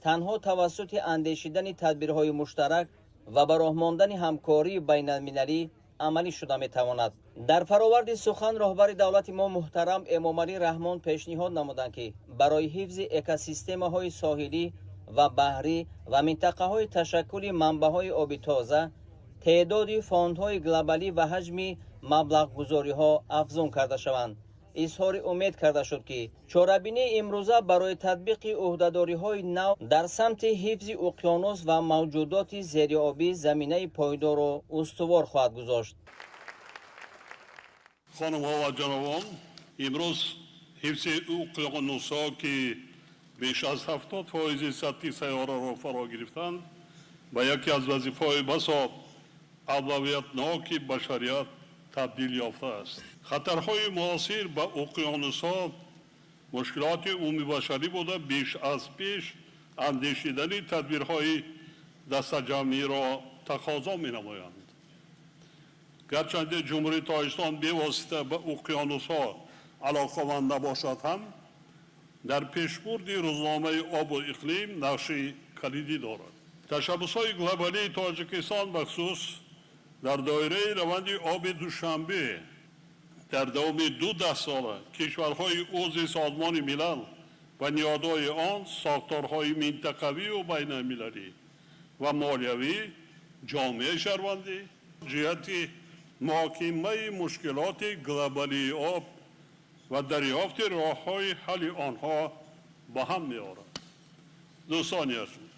танҳо тавассути андешидани тадбирҳои муштарак ва ба роҳ мондани ҳамкории байналмилалӣ амалӣ шуда метавонад. Дар фароварди сухан роҳбари давлати мо муҳтарам Эмомалӣ Раҳмон пешниҳод намуданд, ки барои ҳифзи экосистемаҳои соҳилӣ ва баҳрӣ ва минтақаҳои ташаккули манбаъҳои оби тоза теъдоди фондҳои глобалӣ ва ҳаҷми маблағгузориҳо афзун карда шаванд. Изҳори умед карда шуд, ки чорабинии имрӯза барои татбиқи ӯҳдадориҳои нав дар самти ҳифзи уқёнус ва мавҷудоти зериобӣ заминаи пойдорро устувор хоҳад гузошт. Хонумҳо ва ҷанобон, имрӯз ҳифзи уқёнусҳо, ки беш аз 70% сатҳи сайёраро фаро гирифтанд, ба яке аз вазифаҳои басо авлавиятноки башарият табдил ёфтааст. Хатарҳои муосир ба уқёнусҳо мушкилоти умумибашарӣ буда, беш аз пеш андешидани тадбирҳои дастаҷамъиро тақозо менамоянд. Гарчанде Ҷумҳурии Тоҷикистон бевосита ба уқёнусҳо алоқаманд набошад ҳам, дар пешбурди рӯзномаи обу иқлим нақши калидӣ дорад. Ташаббусҳои глобалии Тоҷикистон, бахусус дар доираи раванди оби Душанбе, дар давоми 2 даҳсола кишварҳои узви Созмони Милал ва ниҳодҳои он, сохторҳои минтақавию байналмилалӣ ва молиявӣ, ҷомеаи шаҳрвандӣ ҷиҳати муҳокимаи мушкилоти глобалии об ва дарёфти роҳҳои ҳалли онҳо ба ҳам меорад. Дӯстони азиз,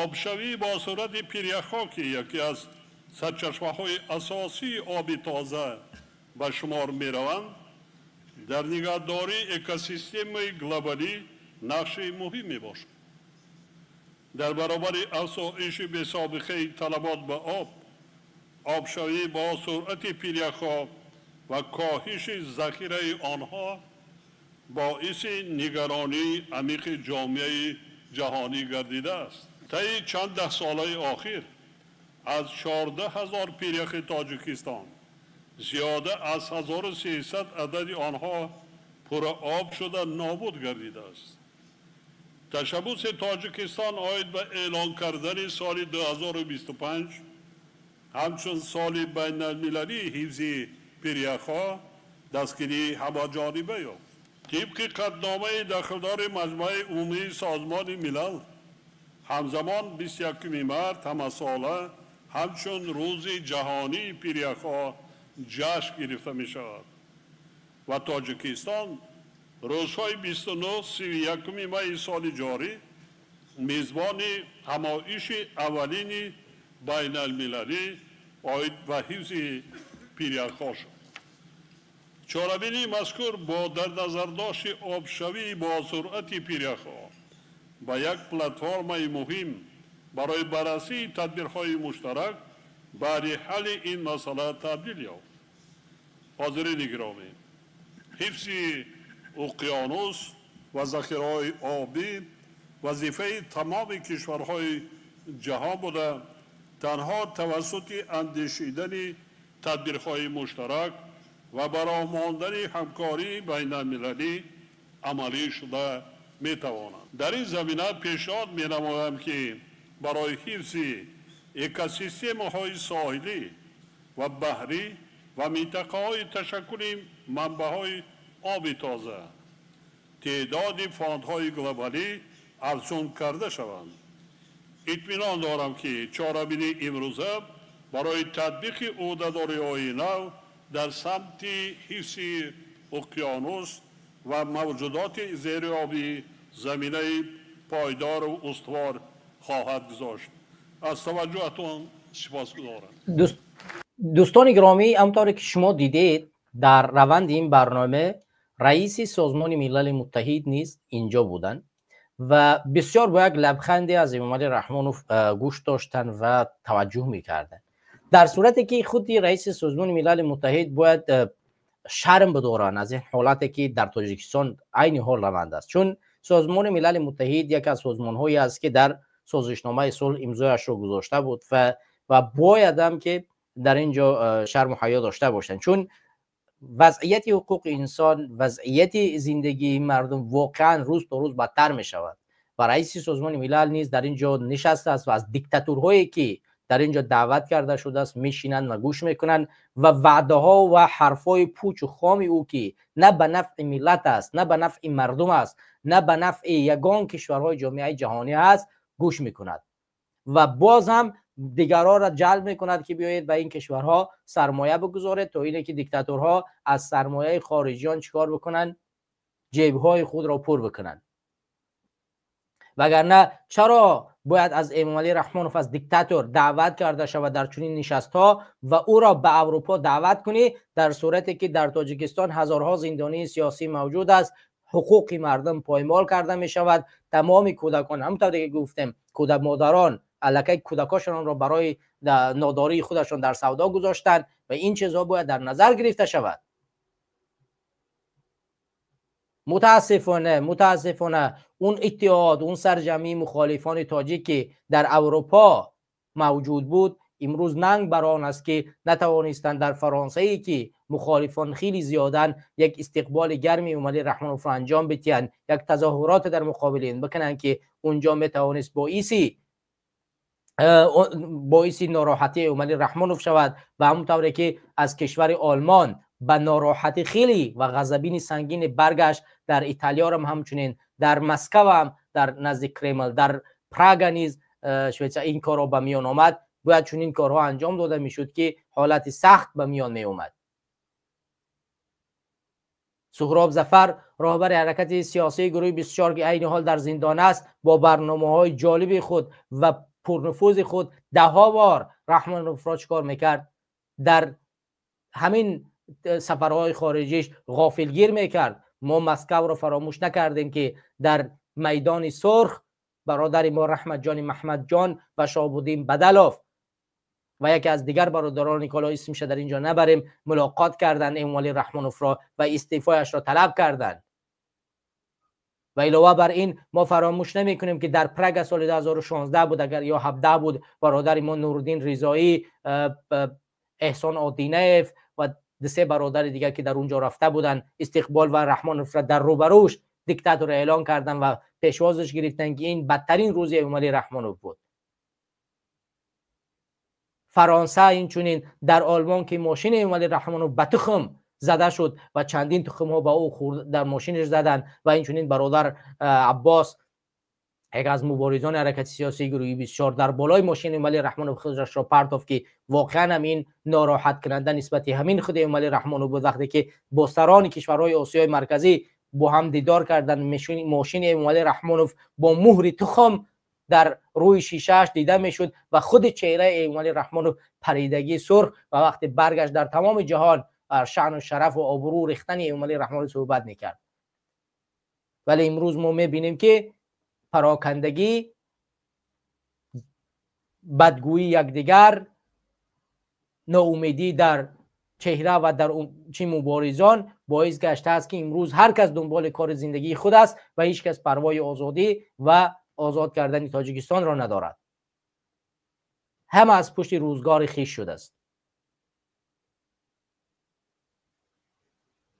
обшавӣ бо суръати пиряхҳо, ки яке аз сарчашмаҳои асосии оби тоза ба шумор мераванд, дар нигаҳдории экосистемаи глобалӣ нақши муҳим мебошад. Дар баробари афзоиши бесобиқаи талабот ба об, обшавӣ бо суръати пиряхҳо ва коҳиши захираи онҳо боиси нигаронии амиқи ҷомеаи ҷаҳонӣ гардидааст. Таи чанд даҳсолаи охир аз 14 ҳазор пиряхи Тоҷикистон зиёда аз 1300 адади онҳо пурра об шуда нобуд гардидааст. Ташаббуси Тоҷикистон оид ба эълон кардани соли 2025 ҳамчун соли байналмилалии ҳифзи пиряхҳо дастгирии ҳамаҷониба ёфт. Тибқи қатъномаи дахлдори Маҷмааи Умумии Созмони Милал, ҳамзамон 21 март ҳамасола ҳамчун Рӯзи ҷаҳонии пиряхҳо ҷашн гирифта мешавад ва Тоҷикистон рӯзҳои 29-31 майи соли ҷорӣ мизбони ҳамоиши аввалини байналмилалӣ оид ба ҳифзи пиряхҳо шуд. Чорабинии мазкур бо дар назардошти обшавии бо суръати пиряхҳо ба як платформаи муҳим барои баррасии тадбирҳои муштарак баъди ҳалли ин масъала табдил ёфт. Ҳозирини гиромӣ, ҳифзи уқёнус ва захираҳои обӣ вазифаи тамоми кишварҳои ҷаҳон буда, танҳо тавассути андешидани тадбирҳои муштарак ва ба роҳ мондани ҳамкории байналмилалӣ амалӣ шуда метавонанд. Дар ин замина пешниҳод менамоям, ки барои ҳифзи экосистемаҳои соҳилӣ ва баҳрӣ ва минтақаҳои ташаккули манбаъҳои оби тоза теъдоди фондҳои глобалӣ афзун карда шаванд. Итминон дорам, ки чорабинии имрӯза барои татбиқи ӯҳдадориҳои нав дар самти ҳифзи уқёнус ва мавҷудоти зериобӣ заминаи пойдору устувор хоҳад гузошт. Аз таваҷҷӯҳатон сипосгузорам. Дӯстони гиромӣ, ҳамтавре ки шумо дидед, дар раванди ин барнома раиси Созмони Милали Муттаҳид низ инҷо буданд ва бисёр бо як лабханде аз Эмомалӣ Раҳмонов гӯш доштанд ва таваҷҷӯҳ мекарданд, дар сурате ки худи раиси Созмони Милали Муттаҳид бояд шарм бидоранд аз ин ҳолате ки дар Тоҷикистон айни ҳол раванд аст, чун Созмони Милали Муттаҳид яке аз созмонҳое аст, ки дар созишномаи сулҳ имзояшро гузошта буд ва боядам ки дар ин ҷо шарму ҳаё дошта бошанд, чун вазъияти ҳуқуқи инсон, вазъияти зиндагии мардум воқеан рӯз то рӯз бадтар мешавад ва раиси Созмони Милал низ дар ин ҷо нишастааст ва аз диктатурҳое ки дар ин ҷо даъват карда шудааст мешинанд ва гӯш мекунанд ва ваъдаҳо ва ҳарфҳои пучу хоми ӯ, ки на ба нафъи миллат аст, на ба нафъи мардум аст, на ба нафъи ягон кишварҳои ҷомеаи ҷаҳонӣ аст, гӯш мекунад ва боз ҳам дигарҳоро ҷалб мекунад, ки биёед ба ин кишварҳо сармоя бигузоред, то ине ки диктаторҳо аз сармояи хориҷиён чикор бикунанд? Ҷебҳои худро пур бикунанд. Вагарна чаро бояд аз Эмомалӣ Раҳмонов, аз диктатор даъват карда шавад дар чунин нишастҳо ва ӯро ба Аврупо даъват кунӣ, дар сурате ки дар Тоҷикистон ҳазорҳо зиндонии сиёсӣ мавҷуд аст, ҳуқуқи мардум поймол карда мешавад, тамоми кӯдакон, ҳамонтавре ки гуфтем, кӯдак модарон аллакай кӯдакошонро барои нодории худашон дар савдо гузоштанд ва ин чизҳо бояд дар назар гирифта шавад. Мутаассифона он иттиҳод, он сарҷамъии мухолифони тоҷик, ки дар Аврупо мавҷуд буд, имрӯз нанг бар он аст, ки натавонистанд дар Фаронсае, ки мухолифон хеле зиёданд, як истиқболи гарми Эмомалӣ Раҳмоновро анҷом бидиҳанд, як тазоҳуроте дар муқобили ин бикунанд, ки унҷо метавонист боиси нороҳатии Эмомалӣ Раҳмонов шавад ва ҳамон тавре ки аз кишвари Олмон ба нороҳатӣ хеле ва ғазабини сангини баргашт, дар Италиярам ҳамчунин, дар Москваам, дар назди Кремл, дар Прага низ Швейтсия ин корро ба миён омад. Бояд чунин корҳо анҷом дода мешуд, ки ҳолати сахт ба миён меомад. Суҳроб Зафар, роҳбари ҳаракати сиёсии гурӯҳи 24, ки айни ҳол дар зиндон аст, бо барномаҳои ҷолиби худ ва пурнуфузи худ даҳҳо бор Раҳмоновро чикор мекард? Дар ҳамин сафарҳои хориҷиш ғофилгир мекард. Мо Москваро фаромӯш накардем, ки дар майдони сурх бародари мо Раҳматҷони Маҳмадҷон ва Шоҳбуддин Бадалов ва яке аз дигар бародарони ки ҳоло исмша дар инҷо набарем мулоқот карданд Эмомалӣ Раҳмоновро ва истеъфояшро талаб карданд. و علاوه بر این ما فراموش نمی کنیم که در پرگ سال 2016 بود اگر یا 17 بود، برادر ما نورالدین رضایی، احسان آدینف و سه برادر دیگر که در اونجا رفته بودن استقبال و رحمان در روبروش دیکتاتور اعلان کردن و پیشوازش گرفتن که این بدترین روز امامعلی رحمانوف بود. فرانسه این چنین، در آلمان که ماشین امامعلی رحمانوف به تخم زده شد و چندین تخم ها با او خورد در ماشینش زدن و این چنین برادر عباس یک از مبارزان حرکت سیاسی گروهی 24 در بالای ماشین امامعلی رحمانوف خودش را پرتافت که واقعا هم این ناراحت کننده نسبت همین خود امامعلی رحمانوف بود. وقتی که با سران کشورهای آسیای مرکزی با هم دیدار کردن، ماشین امامعلی رحمانوف با مهر تخم در روی شیشهش دیده میشد و خود چهره امامعلی رحمانوف پریدگی سرخ و وقتی برگشت در تمام جهان شأن و شرف و آبرو ریختن امامعلی رحمانوف صحبت میکرد. ولی امروز ما میبینیم که پراکندگی، بدگویی یکدیگر، ناامیدی در چهره و در چی مبارزان باعث گشته است که امروز هر کس دنبال کار زندگی خود است و هیچ کس پروای آزادی و آزاد کردن تاجیکستان را ندارد. همه از پشت روزگار خویش شده است.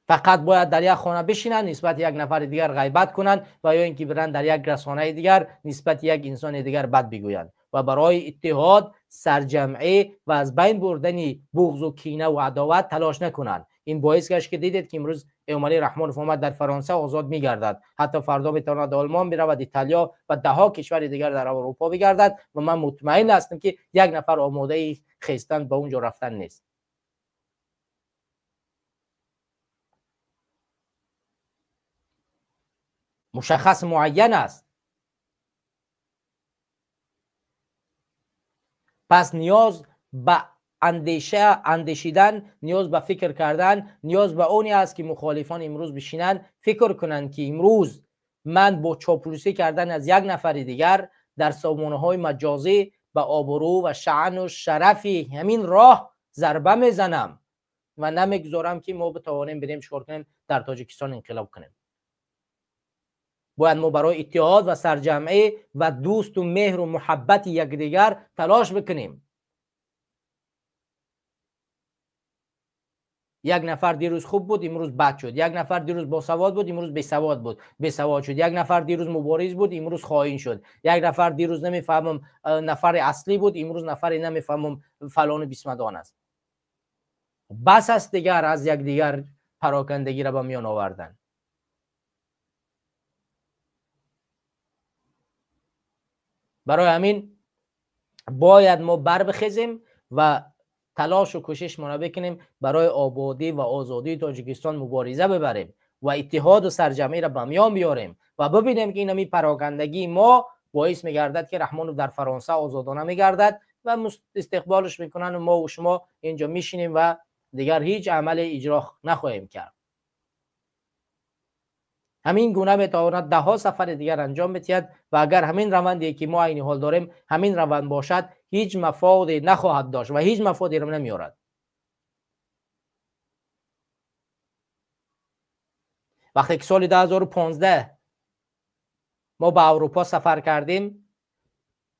فقط باید در یک خانه بشینن، نسبت یک نفر دیگر غیبت کنند و یا اینکه برن در یک رسانه دیگر نسبت یک انسان دیگر بد بگویند و برای اتحاد، سرجمعی و از بین بردن بغض و کینه و عداوت تلاش نکنند. این باعث گشت که دیدید که امروز امامعلی رحمانوف آمد در فرانسه آزاد میگردد، حتی فردا میتواند آلمان برود، ایتالیا و ده ها کشور دیگر در اروپا بگردد و من مطمئن هستم که یک نفر آماده خیستن به اونجا رفتن نیست. مشخص معین است. پس نیاز به اندیشه اندیشیدن، نیاز به فکر کردن، نیاز به اونی است که مخالفان امروز بشینن فکر کنند که امروز من با چاپلوسی کردن از یک نفر دیگر در سامانه‌های مجازی به آبرو و شأن و شرف همین راه ضربه میزنم و نمیگذارم که ما بتوانیم بریم چیکار کنیم، در تاجیکستان انقلاب کنیم. باید ما برای اتحاد و سرجمعی و دوست و مهر و محبت یکدیگر تلاش بکنیم. یک نفر دیروز خوب بود، امروز بد شد. یک نفر دیروز باسواد بود، امروز بیسواد بود، بیسواد شد. یک نفر دیروز مبارز بود، امروز خائن شد. یک نفر دیروز نمیفهمم نفر اصلی بود، امروز نفر نمیفهمم فلان بیسمدان است. بس است دیگر از یکدیگر پراکندگی را به میان آوردن. برای همین باید ما بر بخیزیم و تلاش و کوشش ما بکنیم برای آبادی و آزادی تاجیکستان مبارزه ببریم و اتحاد و سرجمعی را به میان بیاریم و ببینیم که این همی پراکندگی ما باعث میگردد که رحمانوف در فرانسه آزادانه میگردد و استقبالش میکنن و ما و شما اینجا میشینیم و دیگر هیچ عمل اجرا نخواهیم کرد. همین گونه میتواند ده ها سفر دیگر انجام بدهد و اگر همین روندی که ما عین حال داریم همین روند باشد هیچ مفادی نخواهد داشت و هیچ مفادی را نمیارد. وقتی که سال 2015 ما به اروپا سفر کردیم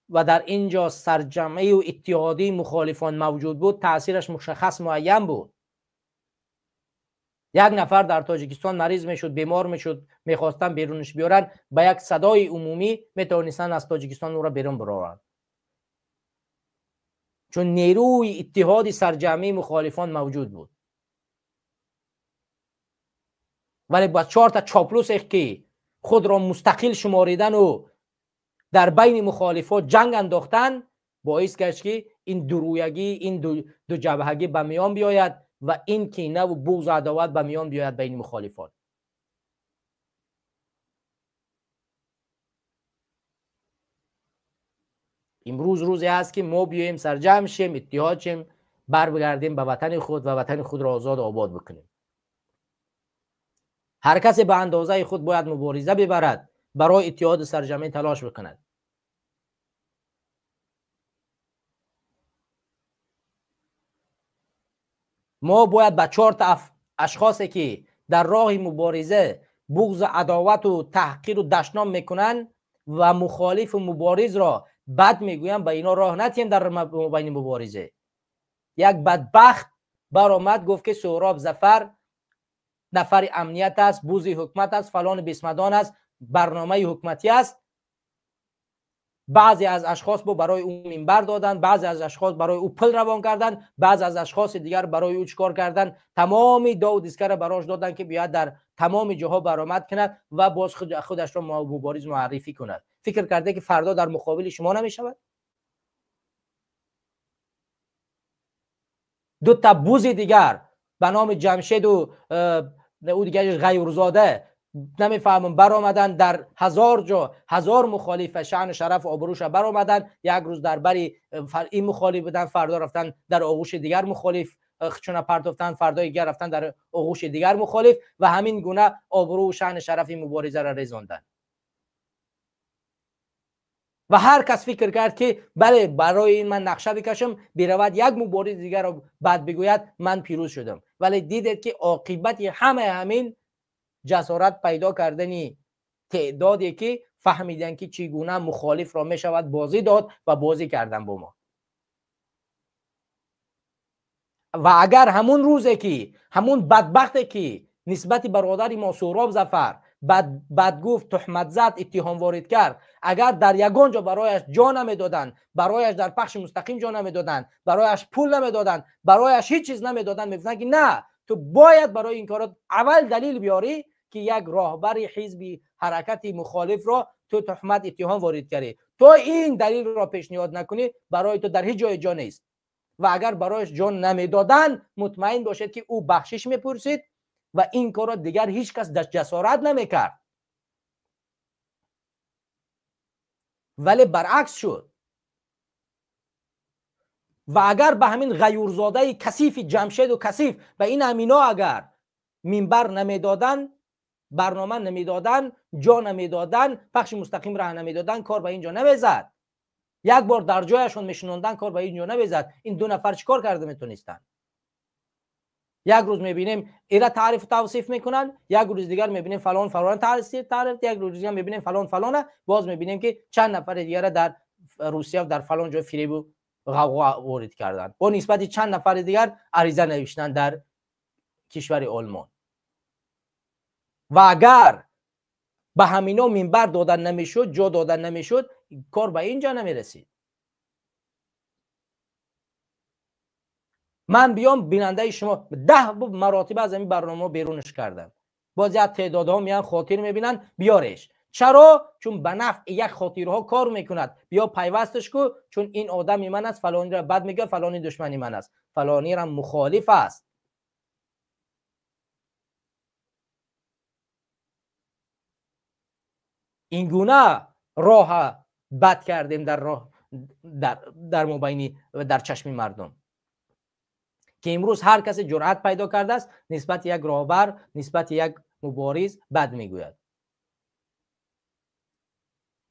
و در اینجا سرجمعی و اتحادی مخالفان موجود بود، تاثیرش مشخص معین بود. یک نفر در تاجیکستان مریض میشد، بیمار میشد، میخواستن بیرونش بیارن، با یک صدای عمومی میتونستن از تاجیکستان او را بیرون برارن، چون نیروی اتحاد سرجمعی مخالفان موجود بود. ولی با 4 تا چاپلوس که خود را مستقل شماریدن و در بین مخالفات جنگ انداختن باعث گشت که این درویگی، این دو جبهگی به میان بیاید و این کینه و بغض و عداوت به میان بیاید بین مخالفان. امروز روزی است که ما بیایم سرجمع شیم، اتحاد شیم، بر بگردیم به وطن خود و وطن خود را آزاد و آباد بکنیم. هر کسی به اندازه خود باید مبارزه ببرد، برای اتحاد سرجمعی تلاش بکند. ما باید به 4 تا اشخاصی که در راه مبارزه بغض عداوت و تحقیر و دشنام میکنن و مخالف و مبارز را بد میگوین، به اینا راه نتیم در مبین مبارزه. یک بدبخت برآمد گفت که سهراب ظفر نفر امنیت است، بوزی حکمت است، فلان بسمدان است، برنامه حکمتی است. بعضی از اشخاص برای او منبر دادن، بعضی از اشخاص برای او پل روان کردن، بعضی از اشخاص دیگر برای او چیکار کردن، تمام داو دیسکر براش دادن که بیاد در تمام جاها برآمد کند و باز خودش را مبارز معرفی کند. فکر کرده که فردا در مقابل شما نمیشود؟ دو تا بوز دیگر به نام جمشید و او دیگرش غیورزاده نمیفهمم برآمدن در هزار جا، هزار مخالف شأن شرف و آبروش برآمدن. یک روز در بری این مخالف بودن، فردا رفتن در آغوش دیگر مخالف چون پرتافتن، فردا دیگر رفتن در آغوش دیگر مخالف و همین گونه آبرو و شأن شرف مبارزه را رزاندن. و هر کس فکر کرد که بله برای این من نقشه بکشم برود یک مبارز دیگر را بد بگوید من پیروز شدم، ولی دیدید که عاقبت همه همین جسارت پیدا کردنی تعدادی که فهمیدن که چگونه مخالف را میشود بازی داد و بازی کردن با ما. و اگر همون روزه که همون بدبخته که نسبت برادر ما سهراب ظفر بد گفت، تهمت زد، اتهام وارد کرد، اگر در یگان جا برایش جا نمیدادن، برایش در پخش مستقیم جا نمیدادن، برایش پول نمیدادن، برایش هیچ چیز نمیدادن، میگفتن که نه تو باید برای این کارات اول دلیل بیاری که یک راهبر حزبی حرکت مخالف را تو تهمت اتهام وارد کردی، تو این دلیل را پیشنهاد نکنی برای تو در هیچ جای جا نیست. و اگر برایش جا نمیدادن مطمئن باشید که او بخشش میپرسید و این کار را دیگر هیچ کس جسارت نمیکرد. ولی برعکس شد. و اگر به همین غیورزاده کثیف جمشید و کثیف به این امینا اگر منبر نمیدادن، برنامه نمیدادن، جا نمیدادن، پخش مستقیم راه نمیدادن، کار به اینجا نمیزد. یک بار در جایشون میشنوندن کار به اینجا نمیزد. این دو نفر چیکار کرده میتونستن؟ یک روز میبینیم ایرا تعریف توصیف میکنن، یک روز دیگر میبینیم فلان فلان تعریف، یک روز دیگر میبینیم فلان فلانه، باز میبینیم که چند نفر دیگر در روسیه و در فلان جای فریب و غوغا وارد کردن، با نسبت چند نفر دیگر عریضه نوشتن در کشور آلمان. و اگر به همینا منبر دادن نمیشد، جا دادن نمیشد، کار به اینجا نمیرسید. من بیام بیننده شما 10 مراتب از این برنامه بیرونش کردم، باز یک تعدادها میان خاطر میبینن بیارش. چرا؟ چون به نفع یک خاطرها کار میکند. بیا پیوستش کو، چون این آدم من است، فلانی را بد میگه، فلانی دشمنی من است، فلانی را مخالف است. این گونه راه بد کردیم در راه در مبینی و در چشم مردم که امروز هر کسی جرأت پیدا کرده است نسبت یک راهبر، نسبت یک مبارز بد میگوید.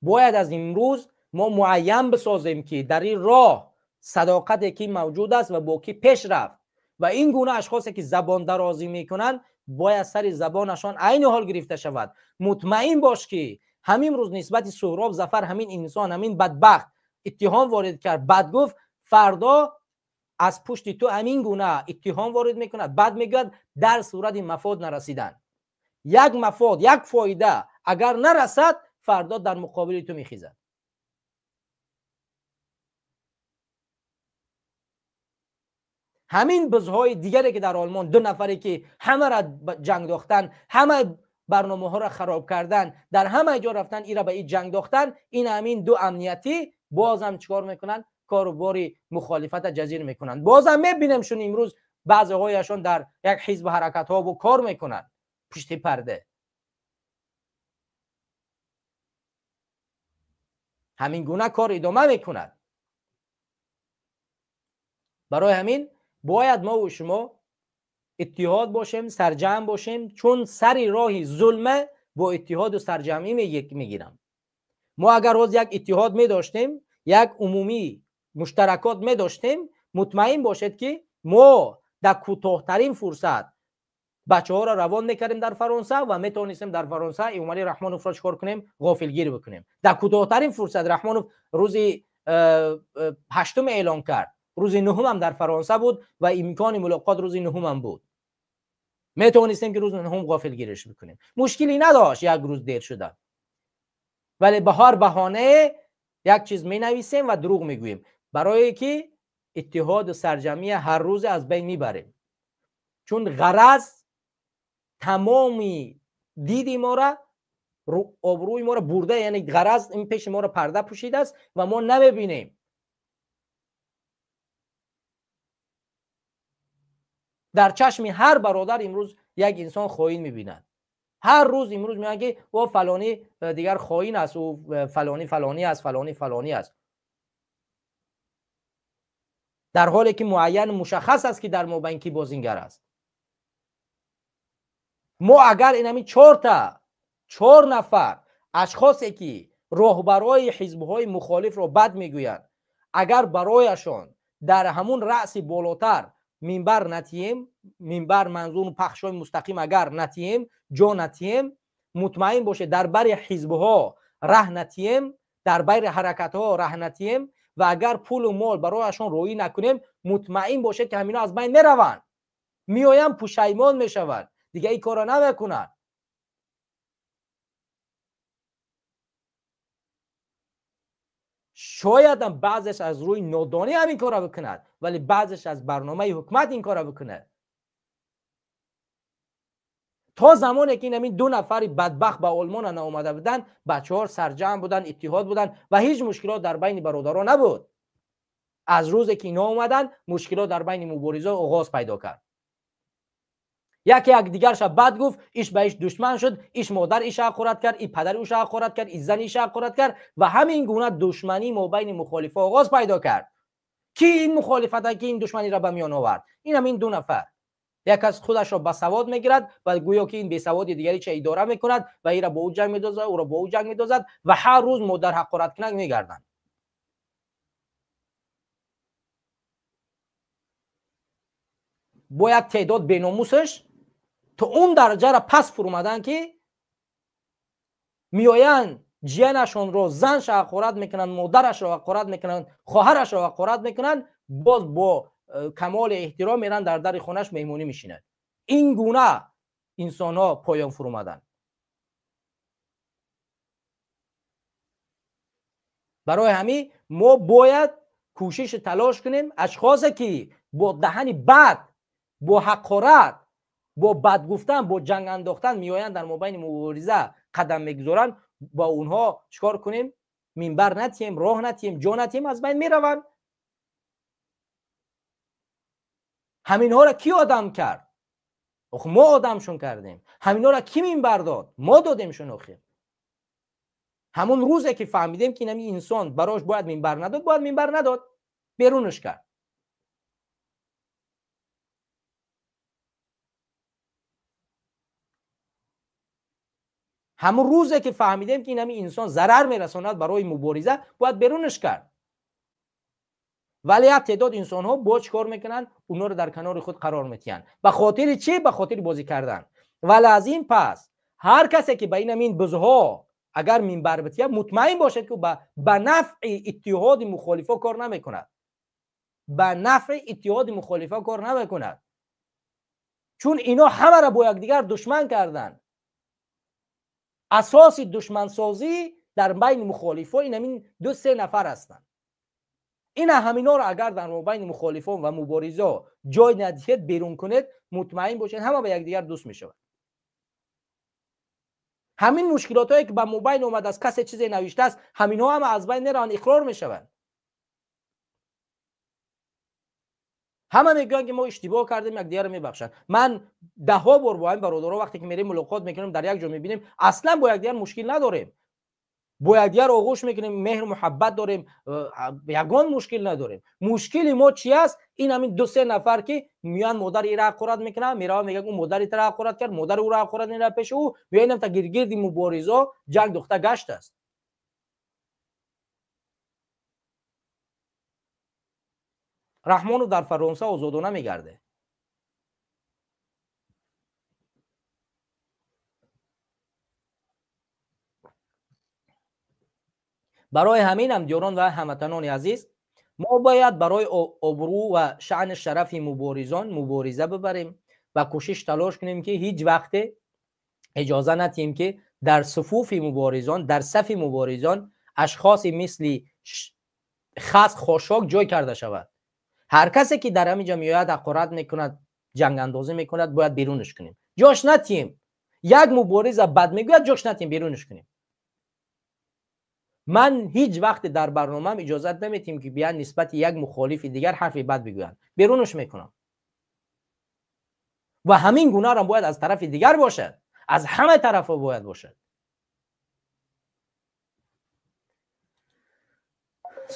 باید از امروز ما معین بسازیم که در این راه صداقت کی موجود است و با کی پیش رفت. و این گونه اشخاصی که زبان درازی میکنند باید سر زبانشان عین حال گرفته شود. مطمئن باش که همین روز نسبت سهراب ظفر همین انسان، همین بدبخت اتهام وارد کرد، بد گفت، فردا از پشت تو همین گونه اتهام وارد میکند، بد میگوید، در صورت مفاد نرسیدن، یک مفاد، یک فایده اگر نرسد، فردا در مقابل تو میخیزد. همین بزهای دیگری که در آلمان دو نفری که همه را جنگ داختن، همه برنامه ها را خراب کردن، در همه جا رفتن ایرا به این جنگ داختن، این همین دو امنیتی بازم چیکار میکنن؟ کاروباری مخالفت جزیر میکنن. بازم میبینمشون امروز بعضی هایشون در یک حزب حرکت ها و کار میکنن پشت پرده. همین گونه کار ادامه میکند. برای همین باید ما و شما اتحاد باشیم، سرجم باشیم، چون سر راه ظلم با اتحاد و سرجمعی میگیرم. ما اگر روز یک اتحاد می داشتیم، یک عمومی مشترکات می داشتیم، مطمئن باشید که ما در کوتاه‌ترین فرصت Бачаҳоро равон мекардем дар Фаронса ва метавонистем дар Фаронса Эмомалӣ Раҳмоновро чикор кунем? Ғофилгир бикунем. Дар кӯтоҳтарин фурсат Раҳмонов рӯзи 8 эълон кард. Рӯзи 9 ҳам дар Фаронса буд ва имкони мулоқот рӯзи 9 ҳам буд. Метавонистем ки рӯзи 9 ғофилгириш бикунем. Мушкиле надошт як рӯз дер шуда. Вале ба ҳар баҳона як чиз менависем ва дурӯғ мегӯем. Барои ки иттиҳоду сарҷамъия ҳар рӯзе аз байн мебарем. Чун ғараз тамоми диди моро, обрӯи моро бурда, яъне ғараз ин пеши моро парда пӯшидааст ва мо намебинем. Дар чашми ҳар бародар имрӯз як инсон хоин мебинад. Ҳар рӯз имрӯз мегӯянд ки о фалонӣ дигар хоин аст, ӯ фалонӣ фалонӣ аст, фалонӣ фалонӣ аст. Дар ҳоле ки муайян мушаххас аст ки дар мобайн ки бозингар аст. Мо агар инами 4 нафар ашхосе ки роҳбарои ҳизбҳои мухолифро бад мегӯянд, агар барояшон дар ҳамун раъси болотар минбар натиҳем, минбар манзур пахшҳои мустақим агар натиҳем, ҷо натиҳем, мутмаин бошед дар бари ҳизбҳо раҳ натиҳем, дар бари ҳаракатҳо раҳ натиҳем ва агар пулу мол барояшон роӣ накунем, мутмаин бошед ки ҳамино аз байн мераванд, меоянд пушаймон мешаванд, дигар ин корро намекунанд. Шоядам баъзеш аз рӯи нодонӣ ҳамин корро бикунад, вале баъзеш аз барномаи ҳукумат ин корро бикунад. То замоне ки ин 2 нафари бадбахт ба Олмон наомада буданд, бачаҳо сарҷамъ буданд, иттиҳод буданд ва ҳеҷ мушкилот дар байни бародарон набуд. Аз рӯзе ки инҳо омаданд, мушкилот дар байни мубориза оғоз пайдо кард. Яке якдигарша бад гуфт, иш ба иш душман шуд, иш модар иша ҳақорат кард, и падари ӯша ҳақорат кард, и зани иша ҳақорат кард ва ҳамин гуна душманӣ мобайни мухолифа оғоз пайдо кард. Ки ин мухолифата, ки ин душманиро ба миён овард? Ин ҳамин 2 нафар. Як аз худашро ба савод мегирад ва гӯё ки ин бесаводи дигари идора мекунад ва ира бо ӯ ҷанг медозад, ӯро бо ӯ ҷанг медозад ва ҳар рӯз модар ҳақораткунак мегарданд. Бо як теъдод беномусаш то он дараҷаро пас фуромаданд ки меоянд ҷиянашонро, занша ҳақорат мекунанд, модарашро ҳақорат мекунанд, хоҳарашро ҳақорат мекунанд, боз бо камоли эҳтиром меранд дар дари хонаш меҳмонӣ мешинанд. Ин гуна инсонҳо поён фуромаданд. Барои ҳамин мо бояд кӯшишу талош кунем ашхосе ки бо даҳани бад, бо ҳақорат, бо бад гуфтан, бо ҷанг андохтан меоянд дар мобайни мубориза қадам мегузоранд, бо онҳо чикор кунем? Минбар натиҳем, роҳ натиҳем, ҷо натиҳем, аз байн мераванд. Ҳаминҳоро ки одам кард? Ох, мо одамшон кардем. Ҳаминҳоро ки минбар дод? Мо додемшон. Охир ҳамон рӯзе ки фаҳмидем ки инами инсон барош бояд минбар надод, бояд минбар надод, берунаш кард. Ҳамон рӯзе ки фаҳмидем ки инами инсон зарар мерасонад барои мубориза, бояд берунаш кард. Вале як теъдод инсонҳо бо чӣ кор мекунанд? Онҳоро дар канори худ қарор метиҳанд. Ба хотири чӣ? Ба хотири бозӣ кардан. Вале аз ин пас ҳар касе ки ба инамин бузҳо агар минбар битиҳад, мутмаин бошед ки ба нафъи иттиҳоди мухолифо кор намекунад. Ба нафъи иттиҳоди мухолифо кор намекунад. Чун ино ҳамаро бо якдигар душман карданд. Асоси душмансозӣ дар байни мухолифо инамин 2-3 нафар ҳастанд. Ина ҳаминҳоро агар дар мобайни мухолифон ва муборизо ҷой надиҳед, берун кунед, мутмаин бошед ҳама ба якдигар дӯст мешавад. Ҳамин мушкилотҳое ки ба мобайн омадааст, касе чизе навиштааст, ҳаминҳо ҳама аз байн мераванд, иқрор мешаванд. Ҳама мегӯянд ки мо иштибоҳ кардем, якдигарро мебахшанд. Ман даҳҳо бор бо ҳамин бародаро вақте ки мерем мулоқот мекунем, дар як ҷо мебинем, аслан бо якдигар мушкил надорем. Бо якдигар оғӯш мекунем, меҳру муҳаббат дорем, ягон мушкил надорем. Мушкили мо чи аст? Ин ҳамин 2-3 нафар ки меоянд модари ира ҳақорат мекунанд, мераванд мегӯянд ӯ модари тара ҳақорат кард, модари ӯро ҳақорат меравад пеши ӯ, меоянд та гиргирди муборизо ҷанг духта гашт аст. Раҳмонов дар Фаронса озодона мегарде. Барои ҳамин ҳам, диёрон ва ҳамватанони азиз, мо бояд барои обрӯ ва шаъни шарафи муборизон мубориза бибарем ва кӯшиш талош кунем, ки ҳеҷ вақте иҷоза надиҳем, ки дар суфуфи муборизон, дар сафи муборизон ашхоси мисли хас, хошок ҷой карда шавад. Ҳар касе ки дар ҳамин ҷо меояд, ҳақорат мекунад, ҷангандозӣ мекунад, бояд берунаш кунем, ҷош натиҳем. Як мубориза бад мегӯяд, ҷош натиҳем, берунаш кунем. Ман ҳеҷ вақте дар барномаам иҷозат наметиҳем, ки биён нисбати як мухолифи дигар ҳарфи бад бигӯянд, берунаш мекунам. Ва ҳамин гунаро бояд аз тарафи дигар бошад, аз ҳама тарафҳо бояд бошад.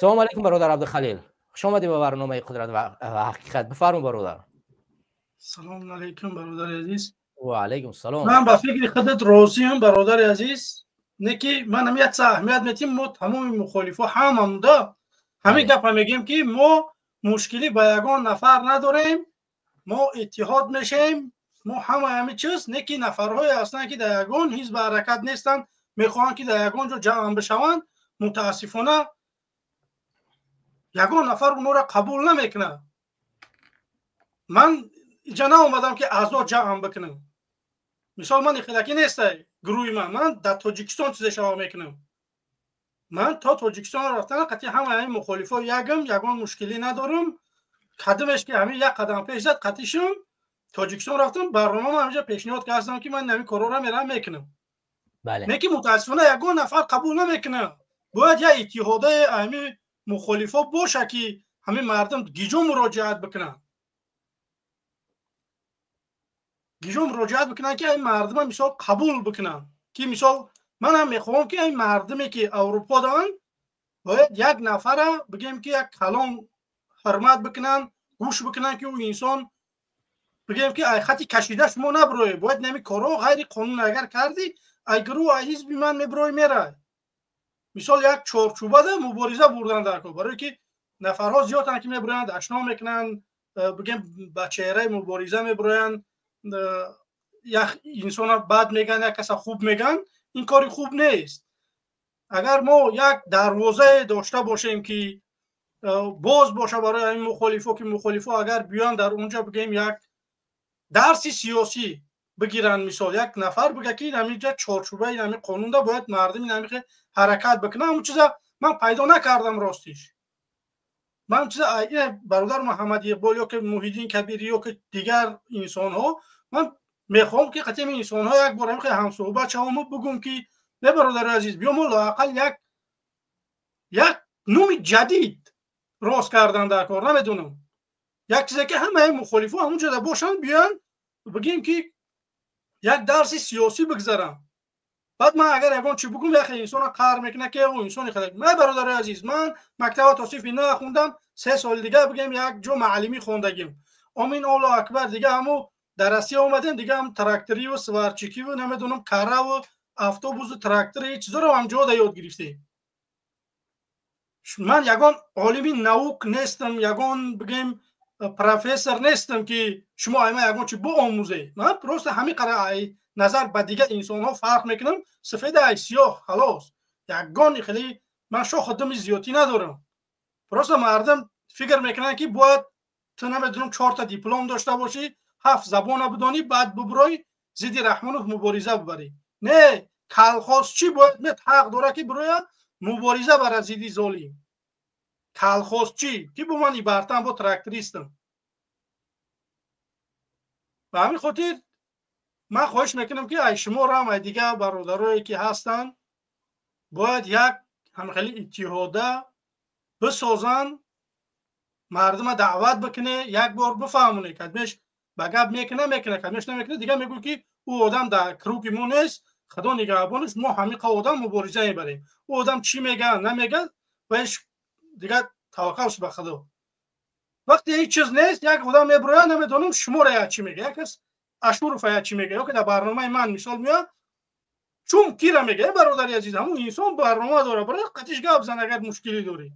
Салому алайкум, бародар Абдухалил, хуш омадӣ ба барномаи Қудрат ва ҳақиқат. Бифармо, бародар. Салому алайкум, бародари азиз. Ва алайкум салом. Ман ба фикри худат розиам, бародари азиз. Не ки ман ҳам як аҳамият метим, мо тамоми мухолифо ҳамамда ҳамин гапа мегӯем, ки мо мушкилӣ ба ягон нафар надорем, мо иттиҳод мешавем, мо ҳама ҳамин чиз. Не ки нафарҳое ҳастанд, ки дар ягон ҳизб ҳаракат нестанд, мехоҳанд, ки дар ягон ҷо ҷамъ бишаванд. Мутаассифона, ягон нафар онҳоро қабул намекунад. Ман иҷа наомадам, ки аъзо ҷамъ бикунам. Мисол, ман ихилакӣ нестай гурӯҳи ман дар Тоҷикистон чизе шава мекунам. Ман то Тоҷикистон рафтан қатъи ҳама ҳамин мухолифо ягам, ягон мушкилӣ надорам. Қадамеш ки ҳамин як қадам пеш зад, қатъишум. Тоҷикистон рафтам, барномаам ҳаминҷа пешниҳод кардам, ки ман ҳамин корҳоро мерам мекунам. Не ки мутаассифона ягон нафар қабул намекунад. Бояд як иттиҳодаи ҳамин мухолифо боша, ки ҳамин мардум гиҷо муроҷиат бикунанд, гиҷо муроҷиат бикунанд, ки ҳамин мардума мисол қабул бикунанд. Ки мисол ман ҳам мехоҳам, ки ҳамин мардуме ки Аврупо доранд, бояд як нафара бигем, ки як калон ҳурмат бикунанд, гӯш бикунанд, ки ӯ инсон бигем, ки ай хати кашида шумо наброед. Бояд нами корҳо ғайри қонун агар кардӣ, ай гурӯҳ, ай ҳизби ман меброи, мерай. Мисол, як чорчӯбада мубориза бурдан дар кор, барое ки нафарҳо зиёданд, ки меброянд, ашно мекунанд, бигем, ба чеҳраи мубориза меброянд, як инсона бад мегӯянд, як каса хуб мегӯянд. Ин кори хуб нест. Агар мо як дарвозае дошта бошем, ки боз боша барои ҳамин мухолифо, ки мухолифо агар биёянд дар онҷо, бигем, як дарси сиёсӣ бигиранд. Мисол, як нафар бига, ки ҳаминҷа чорчӯбаи ҳамин қонунда бояд мардум ҳамин ҳаракат бикунад. Ҳамун чиза ман пайдо накардам, ростиш. Ман чиза бародар Муҳаммад Иқбол ё ки Муҳиддин Кабирӣ ё ки дигар инсонҳо, ман мехоҳам, ки қатъи ҳамин инсонҳо як бор ҳамин ҳамсуҳбат шавам, бигӯм, ки не, бародари азиз, биё мо лоақал як номи ҷадид рост кардан дар кор. Намедонам, як чизе ки ҳамаи мухолифо ҳамунҷода бошанд, биёянд, бигем, ки як дарси сиёсӣ бигзарам. Баъд ман агар ягон чи бигӯм, яхе инсона қаҳр мекунад, ки ӯ инсони хеле. Ман, бародари азиз, ман мактаба то синфи нахондам, 3 соли дига, бигем, як ҷо маълимӣ хондагим. Омин, Аллоҳ акбар. Дига ҳаму дар Россия омадем, дига ҳам тракториву сварщикиву, намедонам, караву автобусу трактори чизоро ҳам ҷода ёд гирифтем. Ман ягон олими наук нестам, ягон, бигем, профессор нестам, ки шумо ай ман ягон чи биомӯзед. Ман просто ҳамин қадар ай назар ба дигар инсонҳо фарқ мекунам, сафеда ай сиёҳ, халос. Ягон хеле ман шоху думи зиёдтӣ надорам. Просто мардум фикр мекунанд, ки бояд ту, намедонам, чорта диплом дошта бошӣ, ҳафт забона бидонӣ, баъд бубурой зидди Раҳмонов мубориза бибарӣ. Не, колхозчӣ бояд мет ҳақ дорад, ки бирояд мубориза барад зидди золим. Колхозчӣ ки бо ман ибартам, бо трактористам. Ба ҳамин хотир ман хоҳиш мекунам, ки ай шуморо, ай дигар бародарое ки ҳастанд, бояд як ҳамхели иттиҳода бисозанд, мардума даъват бикуне, як бор бифаҳмоне. Кадмеш ба гап мекуна, мекуна, кадмеш намекуна, дига мегӯ, ки ӯ одам дар круги мо нест, худо нигаҳбонаш, мо ҳамиқа одам мубориза мебарем. Ӯ одам чӣ мега, намега, ваиш дига таваккалш ба худо. Вақте ҳеҷ чиз нест, як одам мебурояд, намедонам, шуморо як чӣ мега, як кас Ашуров як чӣ мега, ё ки дар барномаи ман мисол меояд, чун кира мега. Бародари азиз, ҳамун инсон барнома дора, барои қатиш гап зан, агар мушкилӣ дорӣ.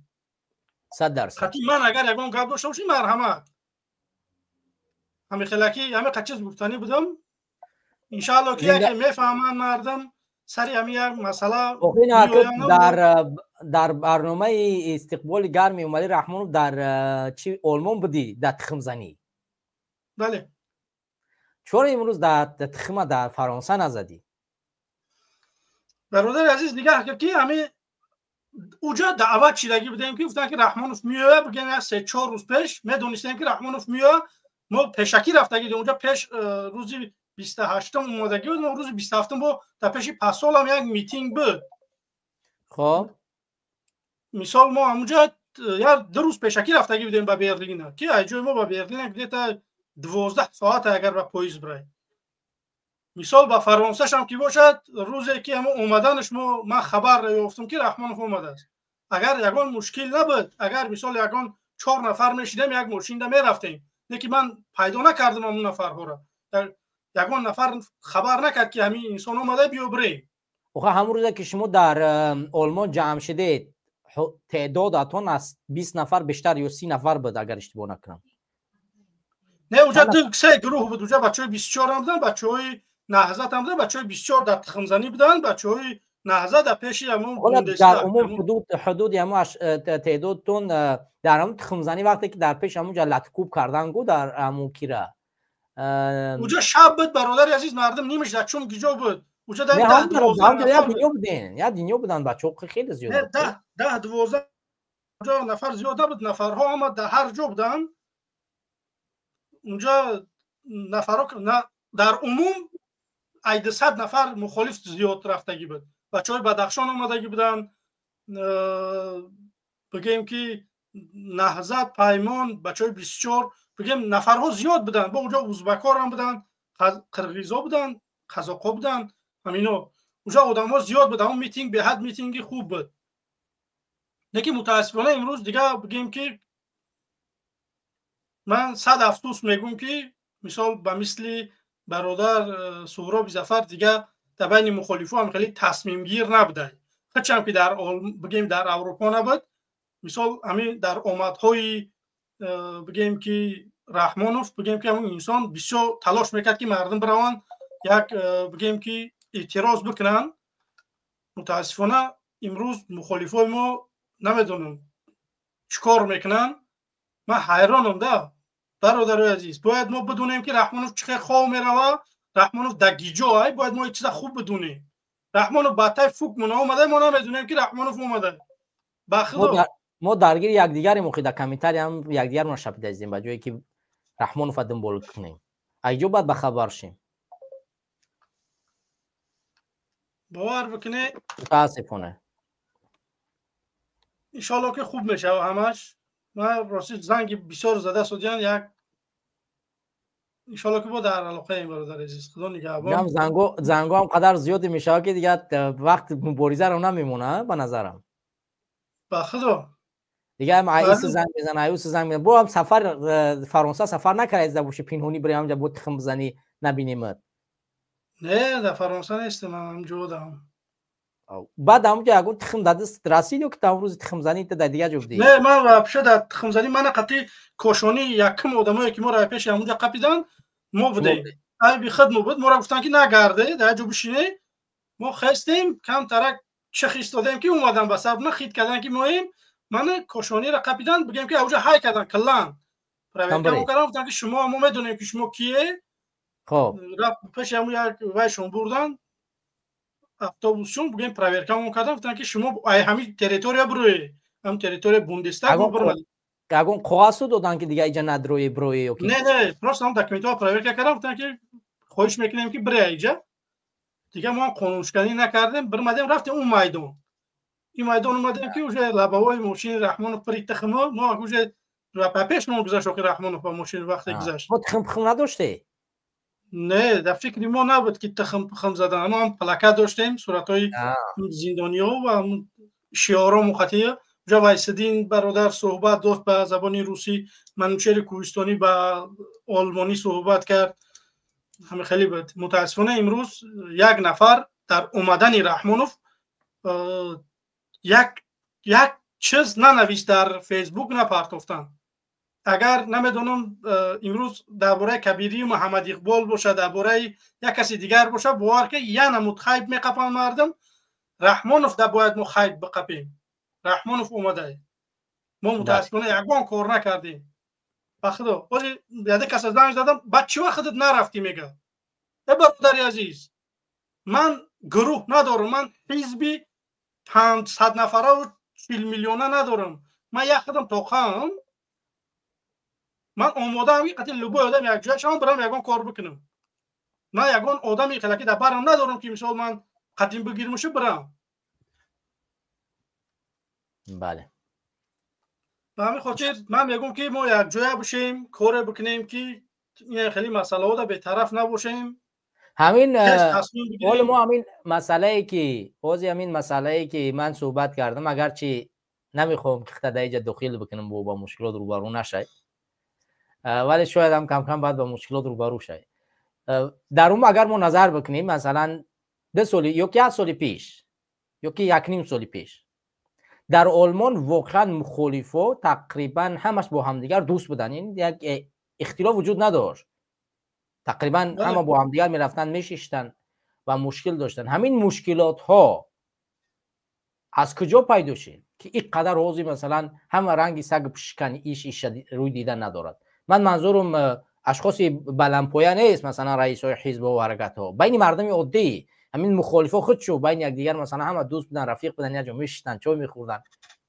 100%. Қатъи ман агар ягон гап дошта бошӣ, марҳамат. Ҳамин хелаки ҳамин чиз гуфтанӣ будам. Иншаалло, ки яке мефаҳманд мардум сари ҳамин як масъала. Дар Дар барномаи истиқболи гарми Эмомалӣ Раҳмонов дар чи Олмон будӣ, дар тухмзанӣ? Бале. Чора имрӯз дар тухма дар Фаронса назадӣ? Бародари азиз, нигаҳ кар, ки ҳамин уҷа даъват шидагӣ будем, ки гуфтанд, ки Раҳмонов меояд. Бигем, як 3-4 рӯз пеш медонистем, ки Раҳмонов меояд. Мо пешакӣ рафтагӣ будем уҷа. Пеш рӯзи 28-ум омодагӣ буд, мо рӯзи 27-ум бо дар пеши посолам як митинг буд. Хоб. Мисол, мо ҳамунҷа як 2 рӯз пешакӣ рафтагӣ будем ба Берлина, ки аз ҷои мо ба Берлина где-то 12 соата, агар ба поезд бирай. Мисол, ба Фаронсашам ки бошад, рӯзе ки ҳамо омаданаш мо ман хабар ёфтам, ки Раҳмонов омадааст. Агар ягон мушкил набуд, агар мисол ягон чор нафар мешидем, як мошинда мерафтем. Лекин ман пайдо накардам ҳамун нафарҳоро. Ягон нафар хабар накард, ки ҳамин инсон омада, биё бирем. Оха, ҳамун рӯзе ки шумо дар Олмон ҷамъ шидед, теъдодатон аз 20 нафар бештар ё 30 нафар буд, агар иштибоҳ накунам? Не, уҷа ду се гурӯҳ буд. Уҷа бачаҳои 24-ам буданд, бачаҳои Наҳзатам буданд. Бачаҳои 24 дар тухмзанӣ буданд, бачаҳои Наҳзат дар пеши ҳамун. Дар умум ҳудуди ҳамун теъдодтон дар ҳамун тухмзанӣ, вақте ки дар пеш ҳамунҷа латкӯб кардан гу дар ҳамун кира. Уҷа шаб буд, бародари азиз, мардум нимаш дар чун гиҷо буд. Уҷа дар як дунё буданд бачаҳо, хеле зиёд. 10-12 нафар зиёд набуд. Нафарҳо ҳама дар ҳар ҷо буданд унҷа. Нафарҳо дар умум ай 200 нафар мухолиф зиёд рафтагӣ буд. Бачаҳои Бадахшон омадагӣ буданд, бигем ки Наҳзат, Паймон, бачаҳои 24, бигем, нафарҳо зиёд буданд. Бо уҷа узбакорам буданд, қирғизо буданд, қазоқҳо буданд, ҳамино. Уҷа одамҳо зиёд буд. Ҳамон митинг беҳад митинги хуб буд. Лекин мутаассифона имрӯз дига, бигем ки, ман сад афсӯс мегӯм, ки мисол ба мисли бародар Суҳроби Зафар дига дар байни мухолифо ҳам хеле тасмимгир набудай. Ҳарчанд ки дар, бигем, дар Аврупо набуд, мисол ҳамин дар омадҳои, бигем ки, Раҳмонов, бигем ки, ҳамун инсон бисёр талош мекард, ки мардум бираванд, як, бигем ки, эътироз бикунанд. Мутаассифона имрӯз мухолифои мо намедонам чӣ кор мекунанд. Ман ҳайронам да, бародарои азиз. Бояд мо бидонем, ки Раҳмонов чӣ хел хов мерава, Раҳмонов дар гиҷо ай. Бояд мо чиза хуб бидонем. Раҳмонов ба тай фук мона омада, мо намедонем, ки Раҳмонов омада. Ба худо. Мо даргири якдигарем охи, дар комментариям якдигарро шапидаистем, ба ҷое ки Раҳмонова дунбол кунем. Айҷо бояд ба хабар шем. Бовар бикунед. Мутаассифона. Иншоалло, ки хуб мешава ҳамаш. Ман рости занги бисёр зада судиян як. Иншоалло, ки бо дар алоқаем, бародари азиз. Худо нигаҳбон. Занго ҳам қадар зиёде мешавад, ки дигар вақт муборизаро намемона, ба назарам. Ба худо. Дигар айсу занг мезана, аюсу занг мезана. Бо ҳам сафар Фаронса сафар накарда боши, пинҳонӣ бири ҳамҷа, бо тухм бизанӣ, набинемад? Не, дар Фаронса нестам, ҳамҷо дам. Баъд ҳамҷа ягон тухм дар даст расид ё ки там рӯзи тухмзанӣ та дар дигар ҷо будӣ? Не, ман вообще дар тухмзанӣ мана қатъи кошонӣ якум одамое, ки моро пеши ҳамунҷа қапиданд, мо будем. Айби худ мо буд. Моро гуфтанд, ки нагарде, дар ҷо бишине. Мо хестем, камтарак чих истодем, ки омадан ба сабна хит кардан, ки моем. Мана кошониро қапиданд, бигем ки авҷа ҳай кардан, киллан проверка кардан. Гуфтанд, ки шумо, мо медонем, ки шумо кие. Хоб. Рафт пеши ҳамун як вайшон бурдан, автобусшон, бигем, проверкамон кардан. Гуфтанд, ки шумо ай ҳамин территория бироед, ҳамин территория Бундестаг мо биромадем. Ягон коғазсу додан, ки дигар иҷа надрое, бирое ё ки? Не, просто ҳам документҳоро проверка кардан. Гуфтанд, ки хоҳиш мекунем, ки бирая иҷа. Дигар мо қонуншиканӣ накардем, бирмадем, рафтем он майдон. Ин майдон омадем, ки уже лабовои мошини Раҳмонов пури тухмо. Мо уже ба пеш мо гузашт охи Раҳмонов ба мошини вақте гузашт. Мо тухм пухм надоште? Не, дар фикри мо набуд, ки тухм пухм задан. Мо ҳам плакат доштем, суратҳои зиндониҳо ва шиорҳо муқатия. Уҷа Вайсиддин бародар суҳбат дошт ба забони русӣ, Манучери Кӯҳистонӣ ба олмонӣ суҳбат кард. Ҳами хеле буд. Мутаассифона имрӯз як нафар дар омадани Раҳмонов як чиз нанавист, дар Фейсбук напартофтанд. Агар намедонам, имрӯз дар бораи Кабирию Муҳаммад Иқбол бошад, дар бораи як каси дигар бошад, бовар ки я намуд хайб меқапанд мардум. Раҳмонов да бояд мо хайб биқапем. Раҳмонов омадай. Мо мутаассифона ягон кор накардем. Ба худо, ҳозир яде каса занг задам, баъд чӣ вақт худат нарафтӣ мега. Э бародари азиз, ман гурӯҳ надорам, ман ҳизби 500 нафараву 40 миллиона надорам. Ман як худам тоқаам. Ман омодаам ки қатъи любой одам якҷоя шавам, бирам ягон кор бикунам. Ман ягон одами хелаки дар барам надорам, ки мисол ман қадим бигирмушу бирам. Бале. Ба ҳамин хотир ман мегӯм, ки мо якҷоя бошем, коре бикунем, ки ин хеле масъалаҳода бетараф набошем. Ҳамин Тез тасмим бигирем. Ҳоло мо ҳамин масъалае ки ҳозир, ҳамин масъалае ки ман суҳбат кардам, агарчи намехоҳам ки хата дар инҷа дохил бикунам, бо ба мушкилот рӯбарӯ нашай, вале шояд ҳам кам кам баъд ба мушкилот рӯбарӯ шай. Дар ум агар мо назар бикунем, масалан, 2 соли ё ки як соли пеш, ё ки 1.5 соли пеш дар Олмон воқеан мухолифо тақрибан ҳамаш бо ҳамдигар дӯст буданд, ин як ихтилоф вуҷуд надошт тақрибан. Ҳама бо ҳамдигар мерафтанд, мешиштанд ва мушкил доштанд. Ҳамин мушкилотҳо аз куҷо пайдо шуд, ки ин қадар ҳозир масалан ҳама ранги сагу пишкан иш иша рӯй дида надорад? Ман манзурум ашхоси баландпоя нест, масалан раисҳои ҳизбҳо ва ҳаракатҳо, байни мардуми оддӣ, ҳамин мухолифо худшу байни якдигар масалан ҳама дӯст буданд, рафиқ буданд, як ҷо мешиштанд, чой мехӯрданд.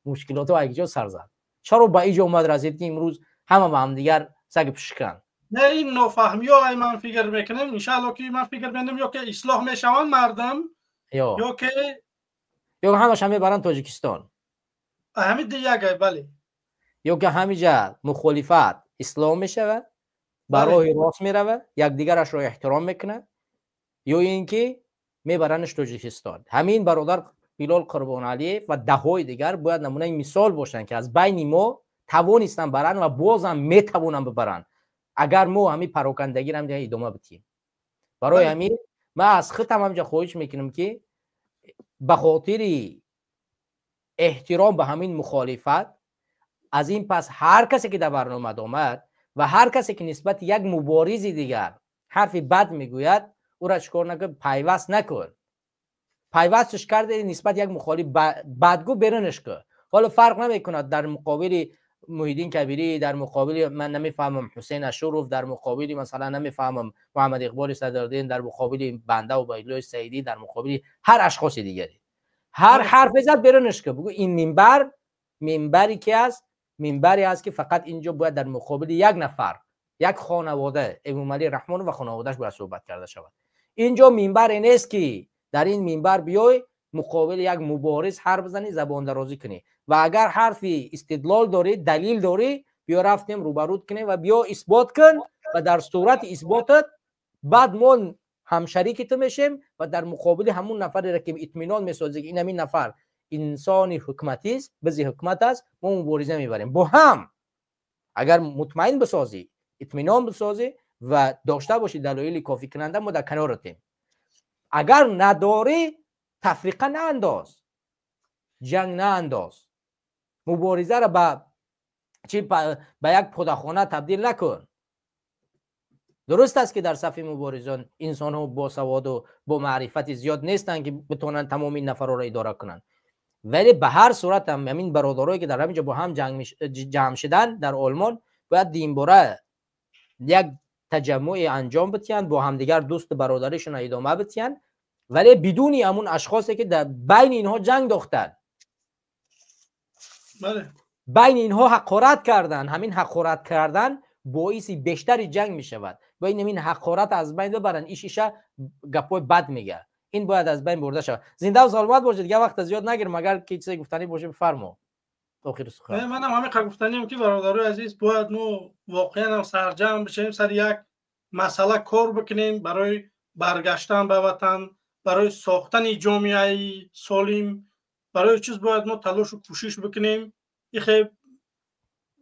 Мушкилотҳо аз куҷо сар зад? Чаро ба ин ҷо омад расид, ки имрӯз ҳама ба ҳамдигар саги пишкан? Не, ин нофаҳмиҳо ай ман фикр мекунем, иншаалло, ки ман фикр мекунем, ё ки ислоҳ мешаванд мардум, ё ё ки ё ҳамаша мебаранд Тоҷикистон. Ҳамин диягай, бале. Ё ки ҳамиҷа мухолифат ислоҳ мешавад, ба роҳи рост меравад, якдигарашро эҳтиром мекунад, ё ин ки мебаранаш Тоҷикистон. Ҳамин бародар Билол Қурбоналиев ва даҳҳои дигар бояд намунаи мисол бошанд, ки аз байни мо тавонистанд баранд ва бозам метавонанд бибаранд, агар мо ҳамин парокандагиро ҳамҷа идома бидиҳем. Барои ҳамин ман аз худам ҳамҷа хоҳиш мекунам, ки ба хотири эҳтиром ба ҳамин мухолифат аз ин пас ҳар касе ки дар барномад омад ва ҳар касе ки нисбати як муборизи дигар ҳарфи бад мегӯяд, ӯра чикор накун? Пайваст накун. Пайвастш карде, нисбат як мухолиф бадгӯ, берунаш кун. Ҳоло фарқ намекунад, дар муқобили Муҳиддин Кабирӣ, дар муқобили ман намефаҳмам Ҳусейн Ашуров, дар муқобили масалан намефаҳмам Муҳаммад Иқболи Садриддин, дар муқобили банда Убайдуллои Саидӣ, дар муқобили ҳар ашхоси дигаре ҳар ҳарфе зад, берунаш кун. Бугӯ, ин минбар минбаре ки аст, минбаре аст, ки фақат инҷо бояд дар муқобили як нафар, як хонавода, Эмомалӣ Раҳмонов ва хонаводааш бояд суҳбат карда шавад. Инҷо минбаре нест, ки дар ин минбар биёй, муқобили як мубориз ҳарф бизанӣ, забондарозӣ кунӣ. Ва агар ҳарфи истидлол дорӣ, далил дорӣ, биё рафтем, рӯбарӯд кунем ва биё исбот кун ва дар сурати исботат баъд мо ҳамшарики ту мешем ва дар муқобили ҳамун нафареро, ки итминон месозӣ, ки ин ҳамин нафар инсони ҳукуматист, бизи ҳукумат аст, мо мубориза мебарем бо ҳам. Агар мутмаин бисозӣ, итминон бисозӣ ва дошта бошӣ далоили кофӣ кунанда, мо дар каноратем. Агар надорӣ, тафриқа наандоз, ҷанг наандоз, муборизаро ба чи ба як подахона табдил накун. Дуруст аст, ки дар сафи муборизон инсонҳо босаводу бо маърифати зиёд нестанд, ки битавонанд тамоми ин нафарҳоро идора кунанд, вале ба ҳар сурат ҳам ҳамин бародарое, ки дар ҳамин ҷо бо ҳам ҷамъ шуданд дар Олмон, бояд динбора як таҷаммуе анҷом бидиҳанд, бо ҳамдигар дӯсту бародаришонро идома бидиҳанд, вале бидуни ҳамун ашхосе, ки дар байни инҳо ҷанг дохтанд, байни инҳо ҳақорат карданд. Ҳамин ҳақорат кардан боиси бештари ҷанг мешавад. Бояд ҳамин ҳақорат аз байн бибаранд. Иш иша гапҳои бад мега, ин бояд аз байн бурда шавад. Зиндаву саломат бошед, дигар вақта зиёд нагирем. Агар ки чизе гуфтанӣ боше, бифармо, охири сухан. Манам ҳамин қадр гуфтанием, ки бародарои азиз, бояд мо воқеан ҳам сарҷамъ бишавем, сари як масъала кор бикунем барои баргаштан ба ватан, барои сохтани ҷомеаи солим, барои чиз бояд мо талошу кӯшиш бикунем. Ихе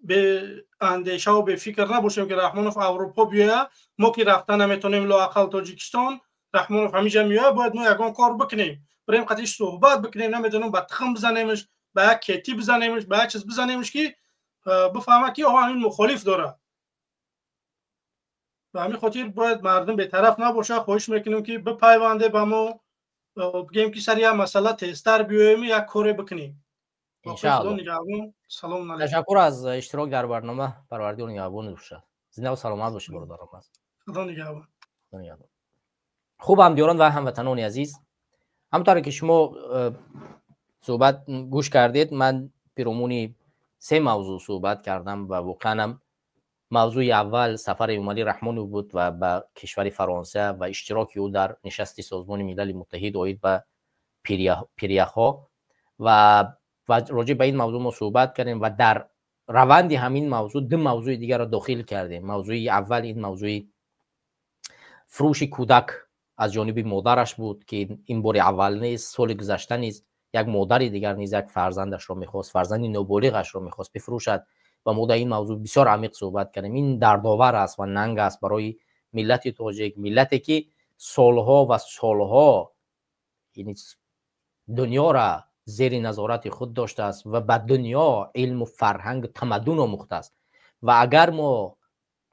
беандешаву бефикр набошем, ки Раҳмонов Аврупо биёя, мо ки рафта наметонем лоақал Тоҷикистон, Раҳмонов ҳамиҷа меоя, бояд мо ягон кор бикунем, бирем қатиш суҳбат бикунем, намедонам, ба тухм бизанемш, ба як кетӣ бизанемш, ба як чиз бизанемш, ки бифаҳма, ки оҳо, ҳамин мухолиф дорад. Ба ҳамин хотир бояд мардум бетараф набошад. Хоҳиш мекунем, ки бипайванде ба мо, бигем, ки сари як масъала тезтар биёем, як коре бикунем. Иншааллоҳ. Салом алейкум. Ташаккур аз иштирок дар барнома. Парвардигор нигаҳбон бошад. Зинда ва саломат бошед, бародарам. Худо нигаҳбон. Хуб, ҳамдиёрон ва ҳамватанони азиз, ҳамонтавре ки шумо суҳбат гӯш кардед, ман пиромуни се мавзӯъ суҳбат кардам ва воқеан ҳам мавзӯи аввал сафари Эмомалӣ Раҳмонов буд ва ба кишвари Фаронса ва иштироки ӯ дар нишасти Созмони Милали Муттаҳид оид ба пиряхҳо ва роҷеъ ба ин мавзӯъ мо суҳбат кардем ва дар раванди ҳамин мавзӯъ ду мавзӯи дигарро дохил кардем. Мавзӯи аввал ин мавзӯи фурӯши кӯдак аз ҷониби модараш буд, ки ин бори аввал нест, соли гузашта низ як модари дигар низ як фарзандашро мехост, фарзанди ноболиғашро мехост бифурӯшад ва мо дар ин мавзӯъ бисёр амиқ суҳбат кардем. Ин дардовар аст ва нанг аст барои миллати тоҷик, миллате ки солҳо ва солҳо дунёра зери назорати худ доштааст ва ба дунё илму фарҳангу тамаддун омӯхтааст. Ва агар мо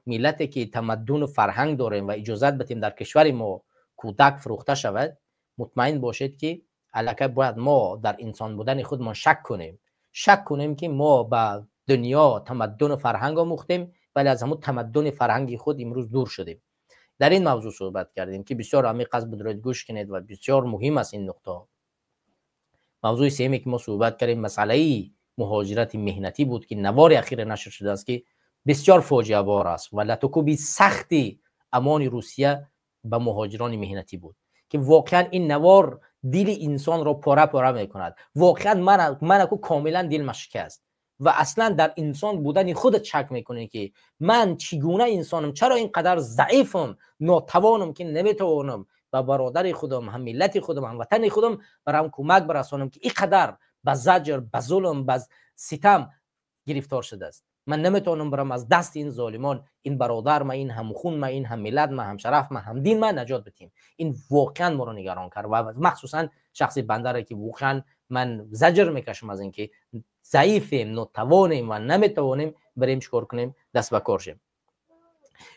миллате ки тамаддуну фарҳанг дорем ва иҷозат бидиҳем дар кишвари мо кӯдак фурӯхта шавад, мутмаин бошед, ки аллакай бояд мо дар инсон будани худмон шак кунем, шак кунем, ки мо ба дунё тамаддуну фарҳанг омӯхтем, вале аз ҳамун тамаддуни фарҳанги худ имрӯз дур шудем. Дар ин мавзӯъ суҳбат кардем, ки бисёр амиқ аст, бидроед гӯш кунед ва бисёр муҳим аст ин нуқтаҳо. Мавзӯи сеюме ки мо суҳбат кардем, масъалаи муҳоҷирати меҳнатӣ буд, ки навори ахире нашр шудааст, ки бисёр фоҷиабор аст ва латукуби сахти амони Русия ба муҳоҷирони меҳнатӣ буд, ки воқеан ин навор дили инсонро пора пора мекунад. Воқеан манаку комилан дилма шикаст ва аслан дар инсон будани худат шак мекунӣ, ки ман чӣ гуна инсонам, чаро ин қадар заифам, нотавонам, ки наметавонам ба бародари худам, ҳам миллати худам, ҳам ватани худам барам кӯмак барасонам, ки ин қадар ба заҷр, ба зулм, ба ситам гирифтор шудааст. Ман наметавонам барам аз дасти ин золимон ин бародар ма, ин ҳамхун ма, ин ҳаммиллат ма, ҳамшараф ма, ҳамдин ма наҷот бидиҳем. Ин воқеан моро нигарон кард ва махсусан шахси бандаре, ки воқеан ман заҷр мекашам аз инки заифем, нотавонем ва наметавонем барем чикор кунем, даст ба кор шем.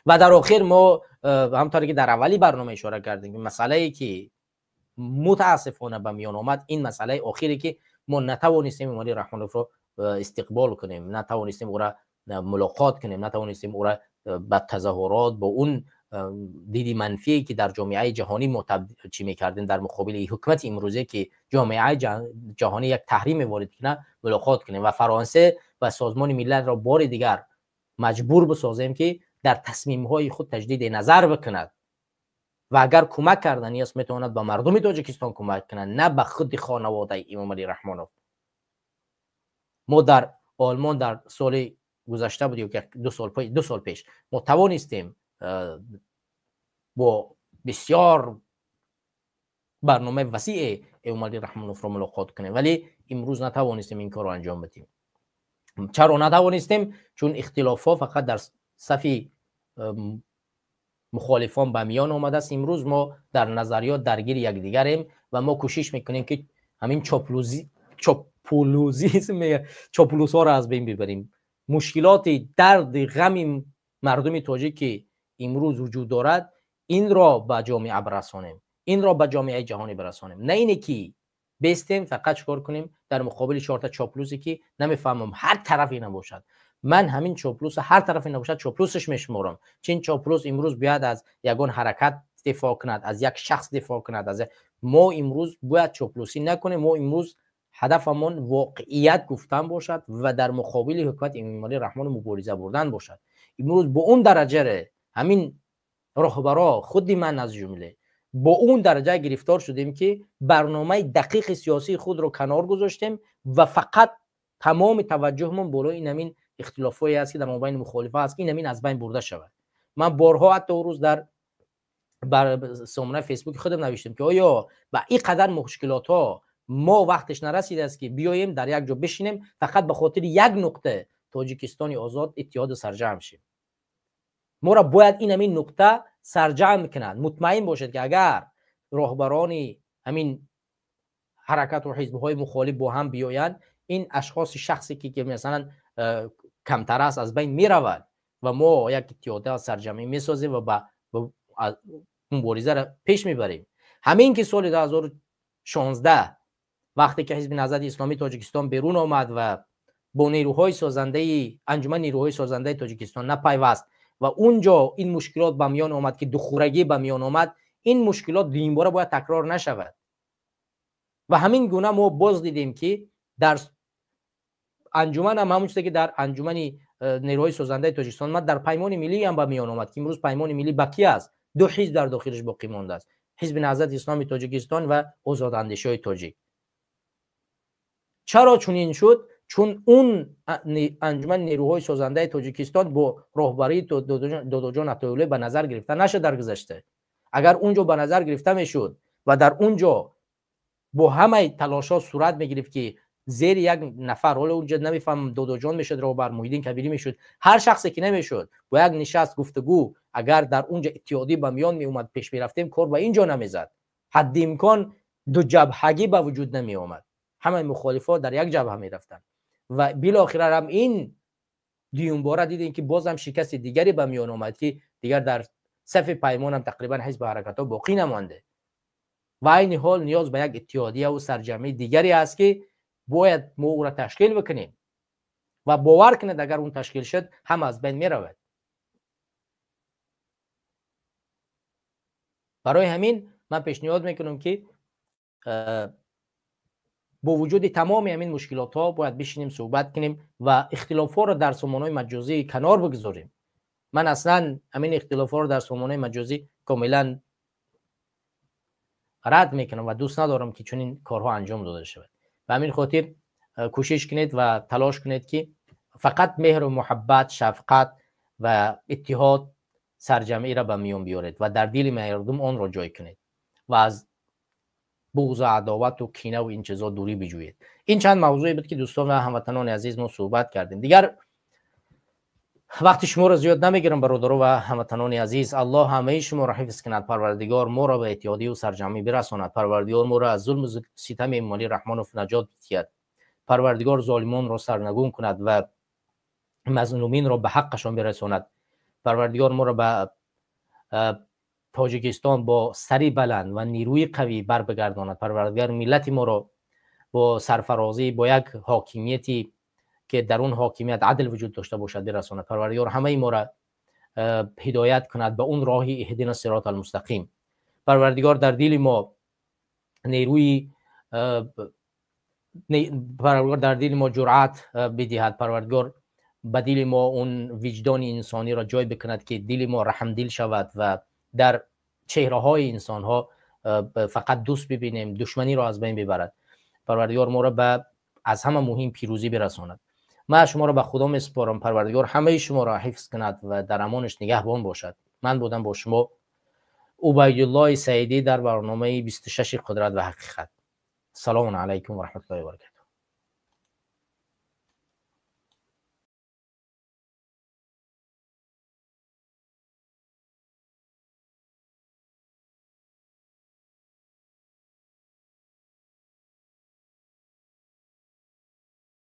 Ва дар охир мо ҳамонтавре ки дар аввали барнома ишора кардем, ки масъалае ки мутаассифона ба миён омад, ин масъалаи охире ки мо натавонистем Эмомалӣ Раҳмоновро истиқбол кунем, натавонистем ӯра мулоқот кунем, натавонистем ӯра ба тазоҳурот бо он диди манфие ки дар ҷомеаи ҷаҳонӣ мо чӣ мекардем дар муқобили ҳукумати имрӯзе, ки ҷомеаи ҷаҳонӣ як таҳриме ворид кунад, мулоқот кунем ва Фаронсе ва Созмони Миллатро бори дигар маҷбур бисозем, ки дар тасмимҳои худ таҷдиди назар бикунад ва агар кӯмак кардани аст, метавонад ба мардуми Тоҷикистон кӯмак кунад, на ба худи хонаводаи Эмомалӣ Раҳмонов. Мо дар Олмон дар соли гузашта буд ё 2 сол пеш мо тавонистем бо бисёр барномаи васеъе Эмомалӣ Раҳмоновро мулоқот кунем, вале имрӯз натавонистем ин корро анҷом бидиҳем. Чаро натавонистем? Чун ихтилофҳо фақат дар сафи мухолифон ба миён омадааст. Имрӯз мо дар назариёт даргири якдигарем ва мо кӯшиш мекунем, ки ҳамин чопулузизм, чоплусҳоро аз байн бибарем. Мушкилоти дарди ғами мардуми тоҷик, ки имрӯз вуҷуд дорад, инро ба ҷомеа бирасонем, инро ба ҷомеаи ҷаҳонӣ бирасонем, на ине ки бестем, фақат чикор кунем дар муқобили чорта чоплусе, ки намефаҳмам, ҳар тарафе набошад. Ман ҳамин чоплус ҳар тарафе набошад, чоплусаш мешуморам. Чин чоплус имрӯз бояд аз ягон ҳаракат дифоъ кунад, аз як шахс дифоъ кунад, аз мо имрӯз бояд чоплусӣ накунем. Мо имрӯз ҳадафамон воқеият гуфтан бошад ва дар муқобили ҳукумати Эмомалӣ Раҳмон мубориза бурдан бошад. Имрӯз бо он дараҷаре ҳамин роҳбаро, худи ман аз ҷумле, бо он дараҷа гирифтор шудем, ки барномаи дақиқи сиёсии худро канор гузоштем ва фақат тамоми таваҷҷӯҳмон болои ин ҳамин ихтилофҳое аст, ки дар мобайни мухолифа аст, ки ин ҳамин аз байн бурда шавад. Ман борҳо ҳатто он рӯз дар сомонаи Фейсбуки худам навиштем, ки оё ба ин қадар мушкилотҳо мо вақтеш нарасидааст, ки биёем дар як ҷо бишинем, фақат ба хотири як нуқта, Тоҷикистони озод, иттиҳоду сарҷамъ шем? Моро бояд ин ҳамин нуқта сарҷамъ кунад. Мутмаин бошед, ки агар роҳбарони ҳамин ҳаракату ҳизбҳои мухолиф бо ҳам биёянд, ин ашхоси шахсе ки масалан камтар аст, аз байн меравад ва мо як иттиҳода сарҷамъӣ месозем ва ба муборизаро пеш мебарем. Ҳамин ки соли 2016 Вақте ки Ҳизби Наҳзати Исломии Тоҷикистон берун омад ва бо нерӯҳои созандаи Анҷумани нерӯҳои созандаи Тоҷикистон напайваст ва унҷо ин мушкилот ба миён омад, ки духурагӣ ба миён омад, ин мушкилот дуюмбора бояд такрор нашавад. Ва ҳамин гуна мо боз дидем, ки дар анҷуман ҳам ҳамон чизе ки дар Анҷумани нерӯҳои созандаи Тоҷикистон омад, дар Паймони Миллӣ ҳам ба миён омад, ки имрӯз Паймони Миллӣ ба ки аст? Ду ҳизб дар дохилаш боқӣ мондааст: Ҳизби Наҳзати Исломии Тоҷикистон ва Озодандешиҳои тоҷик. Чаро чунин шуд? Чун он Анҷумани нерӯҳои созандаи Тоҷикистон бо роҳбарии Додоҷон Атоуллоев ба назар гирифта нашуд дар гузашта. Агар он ҷо ба назар гирифта мешуд ва дар он ҷо бо ҳамаи талошҳо сурат мегирифт, ки зери як нафар, ҳоло унҷо намефаҳмам, Додоҷон мешуд роҳбар, Муҳиддин Кабирӣ мешуд, ҳар шахсе ки намешуд, бо як нишаст, гуфтугӯ, агар дар унҷо иттиҳодӣ ба миён меомад, пеш мерафтем, кор ба ин ҷо намезад, ҳадди имкон дуҷабҳагӣ ба вуҷуд намеомад, ҳамаи мухолифҳо дар як ҷабҳа мерафтанд. Ва билохира ҳам ин дуюмбора дидем, ки бозам шикасти дигаре ба миён омад, ки дигар дар сафи Паймонам тақрибан ҳизби ҳаракатҳо боқӣ намонде. Ва айни ҳол ниёз ба як иттиҳодияву сарҷамъии дигаре аст, ки бояд мо ӯро ташкил бикунем. Ва бовар кунед, агар он ташкил шуд, ҳама аз байн меравад. Барои ҳамин ман пешниҳод мекунам, ки бо вуҷуди тамоми ҳамин мушкилотҳо бояд бишинем, суҳбат кунем ва ихтилофҳоро дар сомонаҳои маҷозӣ канор бигузорем. Ман аслан ҳамин ихтилофҳоро дар сомонаҳои маҷозӣ комилан рад мекунам ва дӯст надорам, ки чунин корҳо анҷом дода шавад. Ба ҳамин хотир кӯшиш кунед ва талош кунед, ки фақат меҳру муҳаббат, шафқат ва иттиҳод, сарҷамъиро ба миён биёред ва дар дили мардум онро ҷой кунед ва аз буғзу адовату кинаву ин чизо дурӣ биҷӯед. Ин чанд мавзӯе буд, ки дӯстон ва ҳамватанони азиз, мо суҳбат кардем. Дигар вақти шуморо зиёд намегирам, бародаро ва ҳамватанони азиз. Аллоҳ ҳамаи шуморо ҳифз кунад. Парвардигор моро ба иттиҳодию сарҷамъӣ бирасонад. Парвардигор моро аз зулму ситами Эмомалӣ Раҳмонов наҷот диҳад. Парвардигор золимонро сарнагун кунад ва мазлуминро ба ҳаққашон бирасонад. Парвардигор моро ба Тоҷикистон бо сари баланд ва нерӯи қавӣ барбигардонад. Парвардигор миллати моро бо сарфарозӣ, бо як ҳокимияте ки дар он ҳокимият адл вуҷуд дошта бошад, бирасонад. Парвардигор ҳамаи моро ҳидоят кунад ба он роҳи иҳдина сирот алмустақим. Парвардигор дар дили мо нерӯи, Парвардигор дар дили мо ҷуръат бидиҳад. Парвардигор ба дили мо он виҷдони инсониро ҷой бикунад, ки дили мо раҳмдил шавад ва дар чеҳраҳои инсонҳо фақат дӯст бибинем, душманиро аз байн бибарад. Парвардигор моро ба аз ҳама муҳим пирӯзӣ бирасонад. Ман шуморо ба Худо месупорам. Парвардигор ҳамаи шуморо ҳифз кунад ва дар амонаш нигаҳбон бошад. Ман будам бо шумо Убайдуллои Саидӣ дар барномаи 26 қудрат ва ҳақиқат. Салому алайкум ва раҳматуллоҳи ва баракатуҳ.